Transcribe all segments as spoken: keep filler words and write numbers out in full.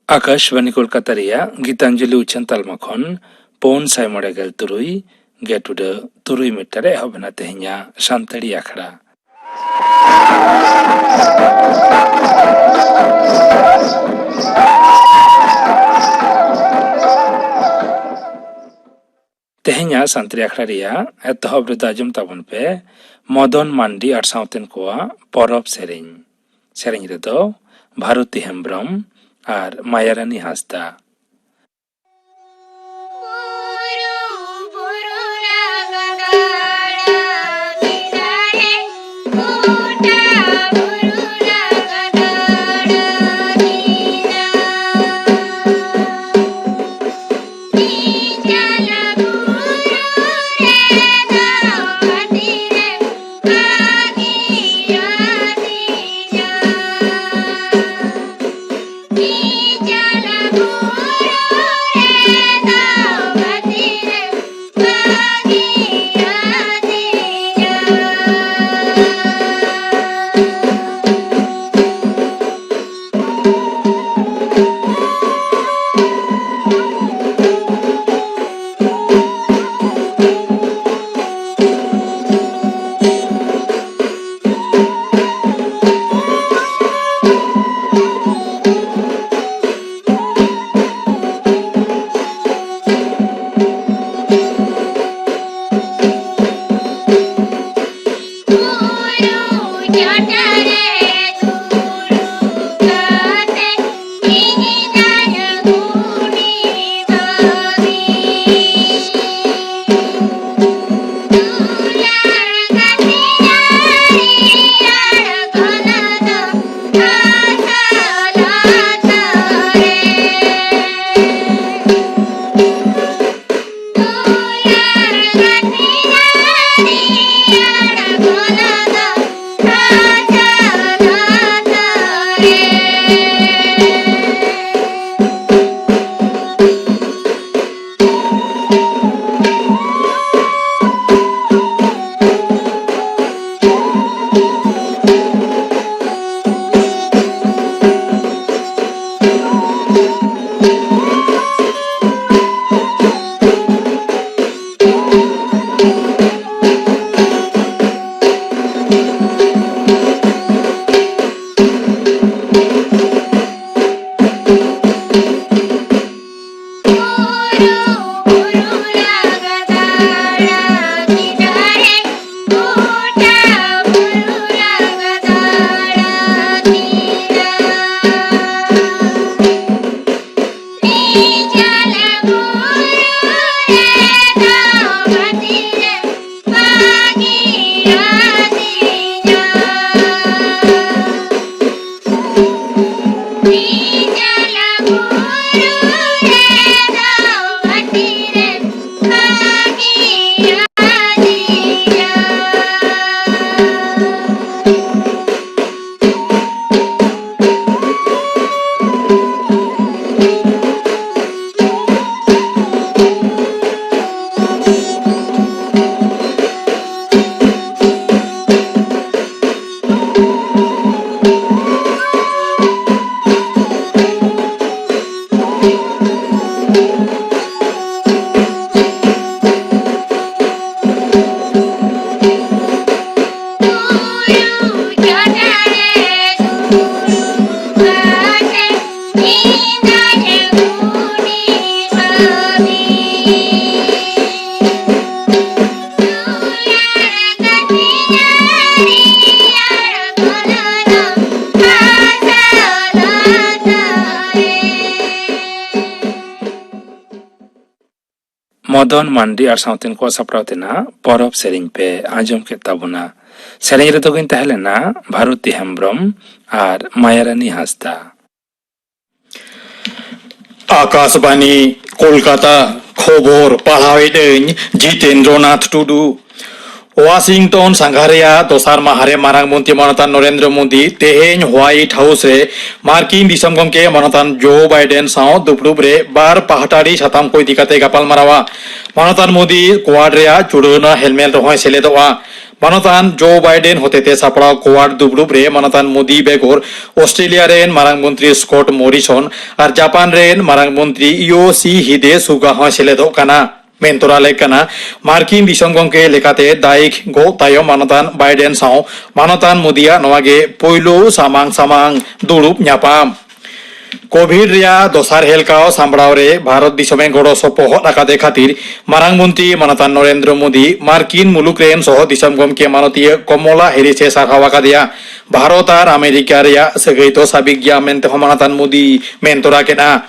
ᱟᱠᱟᱥᱵᱟᱱᱤ ᱠᱳᱞᱠᱟᱛᱟ ᱨᱮᱭᱟᱜ ᱜᱤᱛᱟᱧᱡᱚᱞᱤ ᱩᱪᱷᱟᱹᱱ ᱛᱟᱞᱢᱟ ᱠᱷᱚᱱ ᱯᱩᱱ ᱥᱟᱭ ᱢᱚᱬᱮ ᱜᱮᱞ ᱛᱩᱨᱩᱭ ᱜᱮᱴ ᱩᱰᱟᱹ ᱛᱩᱨᱩᱭ ᱢᱤᱴᱟᱨ ᱨᱮ ᱮᱦᱚᱵ ᱮᱱᱟ ᱛᱮᱦᱮᱧᱟᱜ ᱥᱟᱱᱛᱟᱲᱤ ᱟᱠᱷᱲᱟ᱾ ᱛᱮᱦᱮᱧᱟᱜ ᱥᱟᱱᱛᱟᱲᱤ ᱟᱠᱷᱲᱟ ᱨᱮᱭᱟᱜ ᱮᱛᱚᱦᱚᱵ ᱨᱮᱫᱚ ᱟᱸᱡᱚᱢ ᱛᱟᱵᱚᱱ ᱯᱮ ᱢᱚᱫᱚᱱ ᱢᱟᱱᱰᱤ ᱟᱨ ᱥᱟᱶᱛᱮᱱ ᱠᱚᱣᱟᱜ ᱯᱚᱨᱚᱵᱽ ᱥᱮᱨᱮᱧ᱾ ᱥᱮᱨᱮᱧ ᱨᱮᱫᱚ ᱵᱷᱟᱨᱚᱛᱤ ᱦᱮᱢᱵᱽᱨᱚᱢ ᱟᱨ ᱢᱟᱭᱟᱨᱟᱱᱤ ᱦᱟᱸᱥᱫᱟ᱾ ᱢᱚᱫᱚᱱ ᱢᱟᱱᱰᱤ ᱟᱨ ᱥᱟᱶᱛᱮᱱ ᱠᱚᱣᱟᱜ ᱥᱟᱯᱲᱟᱣ ᱛᱮᱱᱟᱜ ᱯᱚᱨᱚᱵᱽ ᱥᱮᱨᱮᱧ ᱯᱮ ᱟᱸᱡᱚᱢ ᱠᱮᱫ ᱛᱟᱵᱚᱱᱟ᱾ ᱥᱮᱨᱮᱧ ᱨᱮᱫᱚ ᱠᱤᱱ ᱛᱟᱦᱮᱸ ᱞᱮᱱᱟ ᱵᱷᱟᱨᱚᱛᱤ ᱦᱮᱢᱵᱽᱨᱚᱢ ᱟᱨ ᱢᱟᱭᱟᱨᱟᱱᱤ ᱦᱟᱸᱥᱫᱟ᱾ ᱟᱠᱟᱥᱵᱟᱱᱤ, ᱠᱳᱞᱠᱟᱛᱟ᱾ ᱠᱷᱚᱵᱚᱨ ᱯᱟᱲᱦᱟᱣᱮᱫ ᱟᱹᱧ ᱡᱤᱛᱮᱱᱫᱨᱚᱱᱟᱛᱷ ᱴᱩᱰᱩ᱾ ᱣᱟᱥᱤᱝᱴᱚᱱ ᱥᱟᱸᱜᱷᱟᱨ ᱨᱮᱭᱟᱜ ᱫᱚᱥᱟᱨ ᱢᱟᱦᱟ ᱨᱮ ᱢᱟᱨᱟᱝ ᱢᱚᱱᱛᱨᱤ ᱢᱟᱱᱚᱛᱟᱱ ᱱᱚᱨᱮᱱᱫᱨᱚ ᱢᱳᱫᱤ ᱛᱮᱦᱮᱧ ᱦᱳᱣᱟᱭᱤᱴ ᱦᱟᱣᱩᱥ ᱨᱮ ᱢᱟᱨᱠᱤᱱ ᱫᱤᱥᱚᱢ ᱜᱚᱢᱠᱮ ᱢᱟᱱᱚᱛᱟᱱ ᱡᱳ ᱵᱟᱭᱰᱮᱱ ᱥᱟᱶ ᱫᱩᱯᱲᱩᱵ ᱨᱮ ᱵᱟᱨ ᱯᱟᱦᱴᱟᱲᱤ ᱥᱟᱛᱟᱢ ᱠᱚ ᱤᱫᱤ ᱠᱟᱛᱮ ᱜᱟᱯᱟᱞᱢᱟᱨᱟᱣᱟ᱾ ᱢᱟᱱᱚᱛᱟᱱ ᱢᱳᱫᱤ ᱠᱳᱣᱟᱰ ᱨᱮᱭᱟᱜ ᱪᱩᱲᱟᱹᱣᱱᱟ ᱦᱮᱞᱢᱮᱞ ᱨᱮᱦᱚᱸᱭ ᱥᱮᱞᱮᱫᱚᱜᱼᱟ᱾ ᱢᱟᱱᱚᱛᱟᱱ ᱡᱳ ᱵᱟᱭᱰᱮᱱ ᱦᱚᱛᱮᱛᱮ ᱥᱟᱯᱲᱟᱣ ᱠᱳᱣᱟᱰ ᱫᱩᱯᱲᱩᱵ ᱨᱮ ᱢᱟᱱᱚᱛᱟᱱ ᱢᱳᱫᱤ ᱵᱮᱜᱚᱨ ᱚᱥᱴᱨᱮᱞᱤᱭᱟ ᱨᱮᱱ ᱢᱟᱨᱟᱝ ᱢᱚᱱᱛᱨᱤ ᱥᱠᱚᱴ ᱢᱚᱨᱤᱥᱚᱱ ᱟᱨ ᱡᱟᱯᱟᱱ ᱨᱮᱱ ᱢᱟᱨᱟᱝ ᱢᱚᱱᱛᱨᱤ ᱤᱭᱳ ᱥᱤ ᱦᱤᱫᱮ ᱥᱩᱜᱟ ᱦᱚᱸᱭ ᱥᱮᱞᱮᱫᱚᱜ ᱠᱟᱱᱟ᱾ ᱢᱮᱱ ᱛᱚᱨᱟ ᱞᱮᱠ ᱠᱟᱱᱟ, ᱢᱟᱨᱠᱤᱱ ᱫᱤᱥᱚᱢ ᱜᱚᱢᱠᱮ ᱞᱮᱠᱟᱛᱮ ᱫᱟᱭᱤᱠ ᱜᱚᱜ ᱛᱟᱭᱚᱢ ᱢᱟᱱᱚᱛᱟᱱ ᱵᱟᱭᱰᱮᱱ ᱥᱟᱶ ᱢᱟᱱᱚᱛᱟᱱ ᱢᱳᱫᱤᱭᱟᱜ ᱱᱚᱣᱟ ᱜᱮ ᱯᱳᱭᱞᱳ ᱥᱟᱢᱟᱝ ᱥᱟᱢᱟᱝ ᱫᱩᱲᱩᱵ ᱧᱟᱯᱟᱢ᱾ ᱠᱳᱵᱷᱤᱰ ᱨᱮᱭᱟᱜ ᱫᱚᱥᱟᱨ ᱦᱮᱞᱠᱟᱣ ᱥᱟᱢᱵᱲᱟᱣ ᱨᱮ ᱵᱷᱟᱨᱚᱛ ᱫᱤᱥᱚᱢᱮ ᱜᱚᱲᱚ ᱥᱚᱯᱚᱦᱚᱫ ᱟᱠᱟᱫᱮ ᱠᱷᱟᱹᱛᱤᱨ ᱢᱟᱨᱟᱝ ᱢᱚᱱᱛᱨᱤ ᱢᱟᱱᱚᱛᱟᱱ ᱱᱚᱨᱮᱱᱫᱨᱚ ᱢᱳᱫᱤ ᱢᱟᱨᱠᱤᱱ ᱢᱩᱞᱩᱠ ᱨᱮᱱ ᱥᱚᱦᱚ ᱫᱤᱥᱚᱢ ᱜᱚᱢᱠᱮ ᱢᱟᱱᱚᱛᱤᱭᱟᱹ ᱠᱚᱢᱚᱞᱟ ᱦᱮᱨᱤᱥ ᱮ ᱥᱟᱨᱦᱟᱣ ᱟᱠᱟᱫᱮᱭᱟ᱾ ᱵᱷᱟᱨᱚᱛ ᱟᱨ ᱟᱢᱮᱨᱤᱠᱟ ᱨᱮᱭᱟᱜ ᱥᱟᱹᱜᱟᱹᱭ ᱫᱚ ᱥᱟᱹᱵᱤᱠ ᱜᱮᱭᱟ ᱢᱮᱱᱛᱮ ᱦᱚᱸ ᱢᱟᱱᱚᱛᱟᱱ ᱢᱳᱫᱤ ᱢᱮᱱ ᱛᱚᱨᱟ ᱠᱮᱫᱼᱟ᱾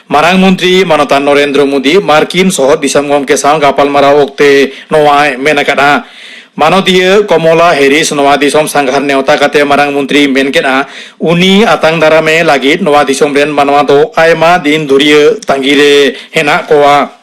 ᱢᱟᱨᱟᱝ ᱢᱚᱱᱛᱨᱤ ᱢᱟᱱᱚᱛᱟᱱ ᱱᱚᱨᱮᱱᱫᱨᱚ ᱢᱳᱫᱤ ᱢᱟᱨᱠᱤᱱ ᱥᱚᱦᱚᱫ ᱫᱤᱥᱚᱢ ᱜᱚᱢᱠᱮ ᱥᱟᱶ ᱜᱟᱯᱟᱞᱢᱟᱨᱟᱣ ᱚᱠᱛᱮ ᱱᱚᱣᱟᱭ ᱢᱮᱱ ᱟᱠᱟᱫᱼᱟ᱾ ᱢᱟᱱᱚᱛᱤᱭᱟᱹ ᱠᱚᱢᱚᱞᱟ ᱦᱮᱨᱤᱥ ᱱᱚᱣᱟ ᱫᱤᱥᱚᱢ ᱥᱟᱸᱜᱷᱟᱨ ᱱᱮᱣᱛᱟ ᱠᱟᱛᱮ ᱢᱟᱨᱟᱝ ᱢᱚᱱᱛᱨᱤ ᱢᱮᱱ ᱠᱮᱫᱼᱟ, ᱩᱱᱤ ᱟᱛᱟᱝ ᱫᱟᱨᱟᱢᱮ ᱞᱟᱹᱜᱤᱫ ᱱᱚᱣᱟ ᱫᱤᱥᱚᱢ ᱨᱮᱱ ᱢᱟᱱᱣᱟ ᱫᱚ ᱟᱭᱢᱟ ᱫᱤᱱ ᱫᱷᱩᱨᱤᱭᱟᱹ ᱛᱟᱺᱜᱤ ᱨᱮ ᱦᱮᱱᱟᱜ ᱠᱚᱣᱟ᱾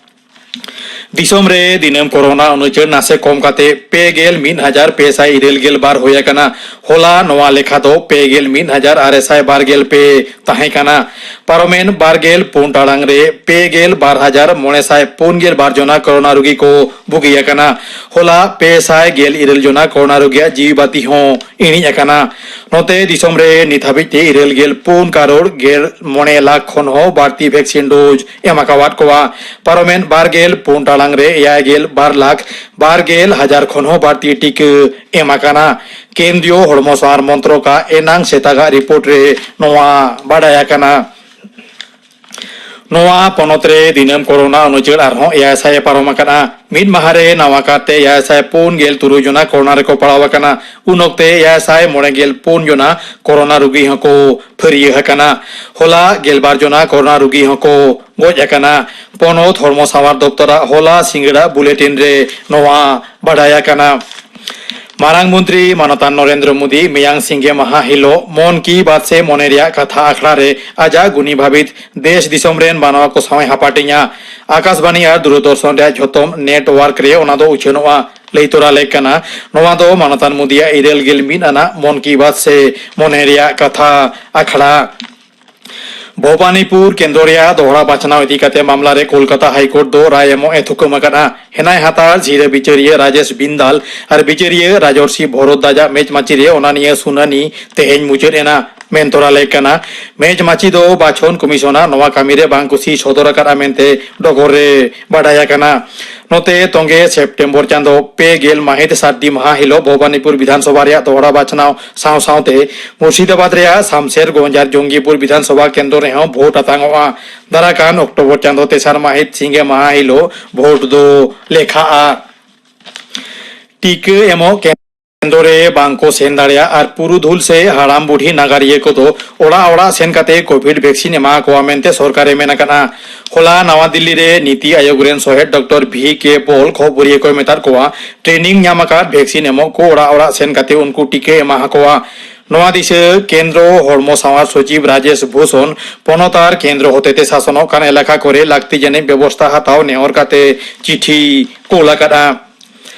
ᱫᱤᱥᱚᱢ ᱨᱮ ᱫᱤᱱᱟᱹᱢ ᱠᱳᱨᱳᱱᱟ ᱩᱱᱩᱪᱟᱹᱨ ᱱᱟᱥᱮ ᱠᱚᱢ ᱠᱟᱛᱮ ᱯᱮ ᱜᱮᱞ ᱢᱤᱫ ᱦᱟᱡᱟᱨ ᱯᱮ ᱥᱟᱭ ᱤᱨᱟᱹᱞ ᱜᱮᱞ ᱵᱟᱨ ᱦᱩᱭ ᱟᱠᱟᱱᱟ᱾ ᱦᱚᱞᱟ ᱱᱚᱣᱟ ᱞᱮᱠᱷᱟ ᱫᱚ ᱯᱮ ᱜᱮᱞ ᱢᱤᱫ ᱦᱟᱡᱟᱨ ᱟᱨᱮ ᱥᱟᱭ ᱵᱟᱨ ᱜᱮᱞ ᱯᱮ ᱛᱟᱦᱮᱸ ᱠᱟᱱᱟ᱾ ᱯᱟᱨᱚᱢᱮᱱ ᱵᱟᱨ ᱜᱮᱞ ᱯᱩᱱ ᱴᱟᱲᱟᱝ ᱨᱮ ᱯᱮ ᱜᱮᱞ ᱵᱟᱨ ᱦᱟᱡᱟᱨ ᱢᱚᱬᱮ ᱥᱟᱭ ᱯᱩᱱ ᱜᱮᱞ ᱵᱟᱨ ᱡᱚᱱᱟ ᱠᱳᱨᱳᱱᱟ ᱨᱩᱜᱤ ᱠᱚ ᱵᱩᱜᱤ ᱟᱠᱟᱱᱟ᱾ ᱦᱚᱞᱟ ᱯᱮ ᱥᱟᱭ ᱜᱮᱞ ᱤᱨᱟᱹᱞ ᱡᱚᱱᱟ ᱠᱳᱨᱳᱱᱟ ᱨᱩᱜᱤᱭᱟᱜ ᱡᱤᱣᱤ ᱵᱟᱹᱛᱤ ᱦᱚᱸ ᱤᱬᱤᱡ ᱟᱠᱟᱱᱟ᱾ ᱱᱚᱛᱮ ᱫᱤᱥᱚᱢ ᱨᱮ ᱱᱤᱛ ᱦᱟᱹᱵᱤᱡ ᱛᱮ ᱤᱨᱟᱹᱞ ᱜᱮᱞ ᱯᱩᱱ ᱠᱟᱨᱳᱲ ᱜᱮᱞ ᱢᱚᱬᱮ ᱞᱟᱠᱷ ᱠᱷᱚᱱ ᱦᱚᱸ ᱵᱟᱹᱲᱛᱤ ᱵᱷᱮᱠᱥᱤᱱ ᱰᱳᱡᱽ ᱮᱢ ᱟᱠᱟᱣᱟᱫ ᱠᱚᱣᱟ᱾ ᱯᱟᱨᱚᱢᱮᱱ ᱵᱟᱨ ᱜᱮᱞ ᱯᱩᱱ ᱴᱟᱲᱟᱝ ᱨᱮ ᱮᱭᱟᱭ ᱜᱮᱞ ᱵᱟᱨ ᱞᱟᱠᱷ ᱵᱟᱨ ᱜᱮᱞ ᱦᱟᱡᱟᱨ ᱠᱷᱚᱱ ᱦᱚᱸ ᱵᱟᱹᱲᱛᱤ ᱴᱤᱠᱟᱹ ᱮᱢ ᱟᱠᱟᱱᱟ᱾ ᱠᱮᱱᱫᱨᱤᱭᱚ ᱦᱚᱲᱢᱚ ᱥᱟᱶᱟᱨ ᱢᱚᱱᱛᱨᱚᱠᱟᱜ ᱮᱱᱟᱝ ᱥᱮᱛᱟᱜᱟᱜ ᱨᱤᱯᱳᱨᱴ ᱨᱮ ᱱᱚᱣᱟ ᱵᱟᱰᱟᱭ ᱟᱠᱟᱱᱟ᱾ ᱱᱚᱣᱟ ᱯᱚᱱᱚᱛ ᱨᱮ ᱫᱤᱱᱟᱹᱢ ᱠᱳᱨᱳᱱᱟ ᱩᱱᱩᱪᱟᱹᱲ ᱟᱨᱦᱚᱸ ᱮᱭᱟᱭ ᱥᱟᱭ ᱮ ᱯᱟᱨᱚᱢ ᱟᱠᱟᱫᱼᱟ᱾ ᱢᱤᱫ ᱢᱟᱦᱟ ᱨᱮ ᱱᱟᱣᱟ ᱠᱟᱨᱛᱮ ᱮᱭᱟᱭ ᱥᱟᱭ ᱯᱩᱱ ᱜᱮᱞ ᱛᱩᱨᱩᱭ ᱡᱚᱱᱟ ᱠᱳᱨᱳᱱᱟ ᱨᱮᱠᱚ ᱯᱟᱲᱟᱣ ᱟᱠᱟᱱᱟ᱾ ᱩᱱ ᱚᱠᱛᱮ ᱮᱭᱟᱭ ᱥᱟᱭ ᱢᱚᱬᱮ ᱜᱮᱞ ᱯᱩᱱ ᱡᱚᱱᱟ ᱠᱳᱨᱳᱱᱟ ᱨᱩᱜᱤ ᱦᱚᱸᱠᱚ ᱯᱷᱟᱹᱨᱭᱟᱹ ᱟᱠᱟᱱᱟ᱾ ᱦᱚᱞᱟ ᱜᱮᱞᱵᱟᱨ ᱡᱚᱱᱟ ᱠᱳᱨᱳᱱᱟ ᱨᱩᱜᱤ ᱦᱚᱸᱠᱚ ᱜᱚᱡ ᱟᱠᱟᱱᱟ᱾ ᱯᱚᱱᱚᱛ ᱦᱚᱲᱢᱚ ᱥᱟᱶᱟᱨ ᱫᱚᱯᱛᱚᱨᱟᱜ ᱦᱚᱞᱟ ᱥᱤᱸᱜᱟᱹᱲᱟᱜ ᱵᱩᱞᱮᱴᱤᱱ ᱨᱮ ᱱᱚᱣᱟ ᱵᱟᱰᱟᱭ ᱟᱠᱟᱱᱟ᱾ ᱢᱟᱨᱟᱝ ᱢᱚᱱᱛᱨᱤ ᱢᱟᱱᱚᱛᱟᱱ ᱱᱚᱨᱮᱱᱫᱨᱚ ᱢᱳᱫᱤ ᱢᱮᱭᱟᱝ ᱥᱤᱸᱜᱮ ᱢᱟᱦᱟ ᱦᱤᱞᱳᱜ ᱢᱚᱱ ᱠᱤ ᱵᱟᱛ ᱥᱮ ᱢᱚᱱᱮ ᱨᱮᱭᱟᱜ ᱠᱟᱛᱷᱟ ᱟᱠᱷᱲᱟ ᱨᱮ ᱟᱡᱟᱜ ᱜᱩᱱᱤ ᱵᱷᱟᱵᱤᱛ ᱫᱮᱥ ᱫᱤᱥᱚᱢ ᱨᱮᱱ ᱢᱟᱱᱣᱟ ᱠᱚ ᱥᱟᱶ ᱮ ᱦᱟᱯᱟᱴᱤᱧᱟ᱾ ᱟᱠᱟᱥᱵᱟᱱᱤ ᱟᱨ ᱫᱩᱨᱚᱫᱚᱨᱥᱚᱱ ᱨᱮᱭᱟᱜ ᱡᱷᱚᱛᱚᱢ ᱱᱮᱴᱣᱟᱨᱠ ᱨᱮ ᱚᱱᱟ ᱫᱚ ᱩᱪᱷᱟᱹᱱᱚᱜᱼᱟ᱾ ᱞᱟᱹᱭ ᱛᱚᱨᱟ ᱞᱮᱠ ᱠᱟᱱᱟ, ᱱᱚᱣᱟ ᱫᱚ ᱢᱟᱱᱚᱛᱟᱱ ᱢᱳᱫᱤᱭᱟᱜ ᱤᱨᱟᱹᱞ ᱜᱮᱞ ᱢᱤᱫ ᱟᱱᱟᱜ ᱢᱚᱱ ᱠᱤ ᱵᱟᱛ ᱥᱮ ᱢᱚᱱᱮ ᱨᱮᱭᱟᱜ ᱠᱟᱛᱷᱟ ᱟᱠᱷᱲᱟ᱾ ᱵᱷᱚᱵᱟᱱᱤᱯᱩᱨ ᱠᱮᱱᱫᱨᱚ ᱨᱮᱭᱟᱜ ᱫᱚᱦᱲᱟ ᱵᱟᱪᱷᱱᱟᱣ ᱤᱫᱤ ᱠᱟᱛᱮ ᱢᱟᱢᱞᱟ ᱨᱮ ᱠᱳᱞᱠᱟᱛᱟ ᱦᱟᱭᱠᱳᱨᱴ ᱫᱚ ᱨᱟᱭ ᱮᱢᱚᱜ ᱮ ᱛᱷᱩᱠᱟᱹᱢ ᱟᱠᱟᱫᱼᱟ᱾ ᱦᱮᱱᱟᱭ ᱦᱟᱛᱟᱲ ᱡᱷᱤᱨᱟᱹ ᱵᱤᱪᱟᱹᱨᱤᱭᱟᱹ ᱨᱟᱡᱮᱥ ᱵᱤᱱᱫᱟᱞ ᱟᱨ ᱵᱤᱪᱟᱹᱨᱤᱭᱟᱹ ᱨᱟᱡᱚᱨᱥᱤ ᱵᱷᱚᱨᱚᱫᱟᱡᱽ ᱟᱜ ᱢᱮᱪ ᱢᱟᱹᱪᱤ ᱨᱮ ᱚᱱᱟ ᱱᱤᱭᱟᱹ ᱥᱩᱱᱟᱹᱱᱤ ᱛᱮᱦᱮᱧ ᱢᱩᱪᱟᱹᱫ ᱮᱱᱟ᱾ ᱢᱮᱱ ᱛᱚᱨᱟ ᱞᱮᱠ ᱠᱟᱱᱟ, ᱢᱮᱪ ᱢᱟᱹᱪᱤ ᱫᱚ ᱵᱟᱪᱷᱚᱱ ᱠᱚᱢᱤᱥᱚᱱᱟᱜ ᱱᱚᱣᱟ ᱠᱟᱹᱢᱤ ᱨᱮ ᱵᱟᱝ ᱠᱩᱥᱤ ᱥᱚᱫᱚᱨ ᱟᱠᱟᱫᱼᱟ ᱢᱮᱱᱛᱮ ᱰᱚᱜᱚᱨ ᱨᱮ ᱵᱟᱰᱟᱭ ᱟᱠᱟᱱᱟ᱾ ᱱᱚᱛᱮ, ᱛᱚᱸᱜᱮ ᱥᱮᱯᱴᱮᱢᱵᱚᱨ ᱪᱟᱸᱫᱚ ᱯᱮ ᱜᱮᱞ ᱢᱟᱹᱦᱤᱛ ᱥᱟᱹᱨᱫᱤ ᱢᱟᱦᱟ ᱦᱤᱞᱳᱜ ᱵᱷᱚᱵᱟᱱᱤᱯᱩᱨ ᱵᱤᱫᱷᱟᱱᱥᱚᱵᱷᱟ ᱨᱮᱭᱟᱜ ᱫᱚᱦᱲᱟ ᱵᱟᱪᱷᱱᱟᱣ ᱥᱟᱶ ᱥᱟᱶᱛᱮ ᱢᱩᱨᱥᱤᱫᱟᱵᱟᱫᱽ ᱨᱮᱭᱟᱜ ᱥᱟᱢᱥᱮᱨᱜᱚᱸᱡᱽ ᱟᱨ ᱡᱚᱝᱜᱤᱯᱩᱨ ᱵᱤᱫᱷᱟᱱᱥᱚᱵᱷᱟ ᱠᱮᱱᱫᱨᱚ ᱨᱮᱦᱚᱸ ᱵᱷᱳᱴ ᱟᱛᱟᱝᱚᱜᱼᱟ᱾ ᱫᱟᱨᱟᱭ ᱠᱟᱱ ᱚᱠᱴᱳᱵᱚᱨ ᱪᱟᱸᱫᱚ ᱛᱮᱥᱟᱨ ᱢᱟᱹᱦᱤᱛ ᱥᱤᱸᱜᱮ ᱢᱟᱦᱟ ᱦᱤᱞᱳᱜ ᱵᱷᱳᱴ ᱫᱚ ᱞᱮᱠᱷᱟᱜᱼᱟ᱾ ᱴᱤᱠᱟᱹ ᱮᱢᱚᱜ ᱠᱮᱱᱫᱨᱚ ᱨᱮ ᱵᱟᱝ ᱠᱚ ᱥᱮᱱ ᱫᱟᱲᱮᱭᱟᱜ ᱟᱨ ᱯᱩᱨᱩᱫᱷᱩᱞ ᱥᱮ ᱦᱟᱲᱟᱢ ᱵᱩᱰᱷᱤ ᱱᱟᱜᱟᱨᱤᱭᱟᱹ ᱠᱚᱫᱚ ᱚᱲᱟᱜ ᱚᱲᱟᱜ ᱥᱮᱱ ᱠᱟᱛᱮ ᱠᱳᱵᱷᱤᱰ ᱵᱷᱮᱠᱥᱤᱱ ᱮᱢᱟ ᱠᱚᱣᱟ ᱢᱮᱱᱛᱮ ᱥᱚᱨᱠᱟᱨ ᱮ ᱢᱮᱱ ᱟᱠᱟᱫᱼᱟ᱾ ᱦᱚᱞᱟ ᱱᱟᱣᱟ ᱫᱤᱞᱞᱤ ᱨᱮ ᱱᱤᱛᱤ ᱟᱭᱳᱜᱽ ᱨᱮᱱ ᱥᱚᱦᱮᱫ ᱰᱚᱠᱴᱚᱨ ᱵᱷᱤ ᱠᱮ ᱯᱚᱞ ᱠᱷᱚᱵᱚᱨᱤᱭᱟᱹ ᱠᱚᱭ ᱢᱮᱛᱟᱫ ᱠᱚᱣᱟ, ᱴᱨᱮᱱᱤᱝ ᱧᱟᱢ ᱟᱠᱟᱫ ᱵᱷᱮᱠᱥᱤᱱ ᱮᱢᱚᱜ ᱠᱚ ᱚᱲᱟᱜ ᱚᱲᱟᱜ ᱥᱮᱱ ᱠᱟᱛᱮ ᱩᱱᱠᱩ ᱴᱤᱠᱟᱹ ᱮᱢᱟ ᱟᱠᱚᱣᱟ᱾ ᱱᱚᱣᱟ ᱫᱤᱥᱟᱹ ᱠᱮᱱᱫᱨᱚ ᱦᱚᱲᱢᱚ ᱥᱟᱶᱟᱨ ᱥᱚᱪᱤᱵᱽ ᱨᱟᱡᱮᱥ ᱵᱷᱩᱥᱚᱱ ᱯᱚᱱᱚᱛ ᱟᱨ ᱠᱮᱱᱫᱨᱚ ᱦᱚᱛᱮᱛᱮ ᱥᱟᱥᱚᱱᱚᱜ ᱠᱟᱱ ᱮᱞᱟᱠᱟ ᱠᱚᱨᱮ ᱞᱟᱹᱠᱛᱤ ᱡᱟᱹᱱᱤᱡ ᱵᱮᱵᱚᱥᱛᱷᱟ ᱦᱟᱛᱟᱣ ᱱᱮᱦᱚᱨ ᱠᱟᱛᱮ ᱪᱤᱴᱷᱤ ᱠᱳᱞ ᱟᱠᱟᱫᱼᱟ᱾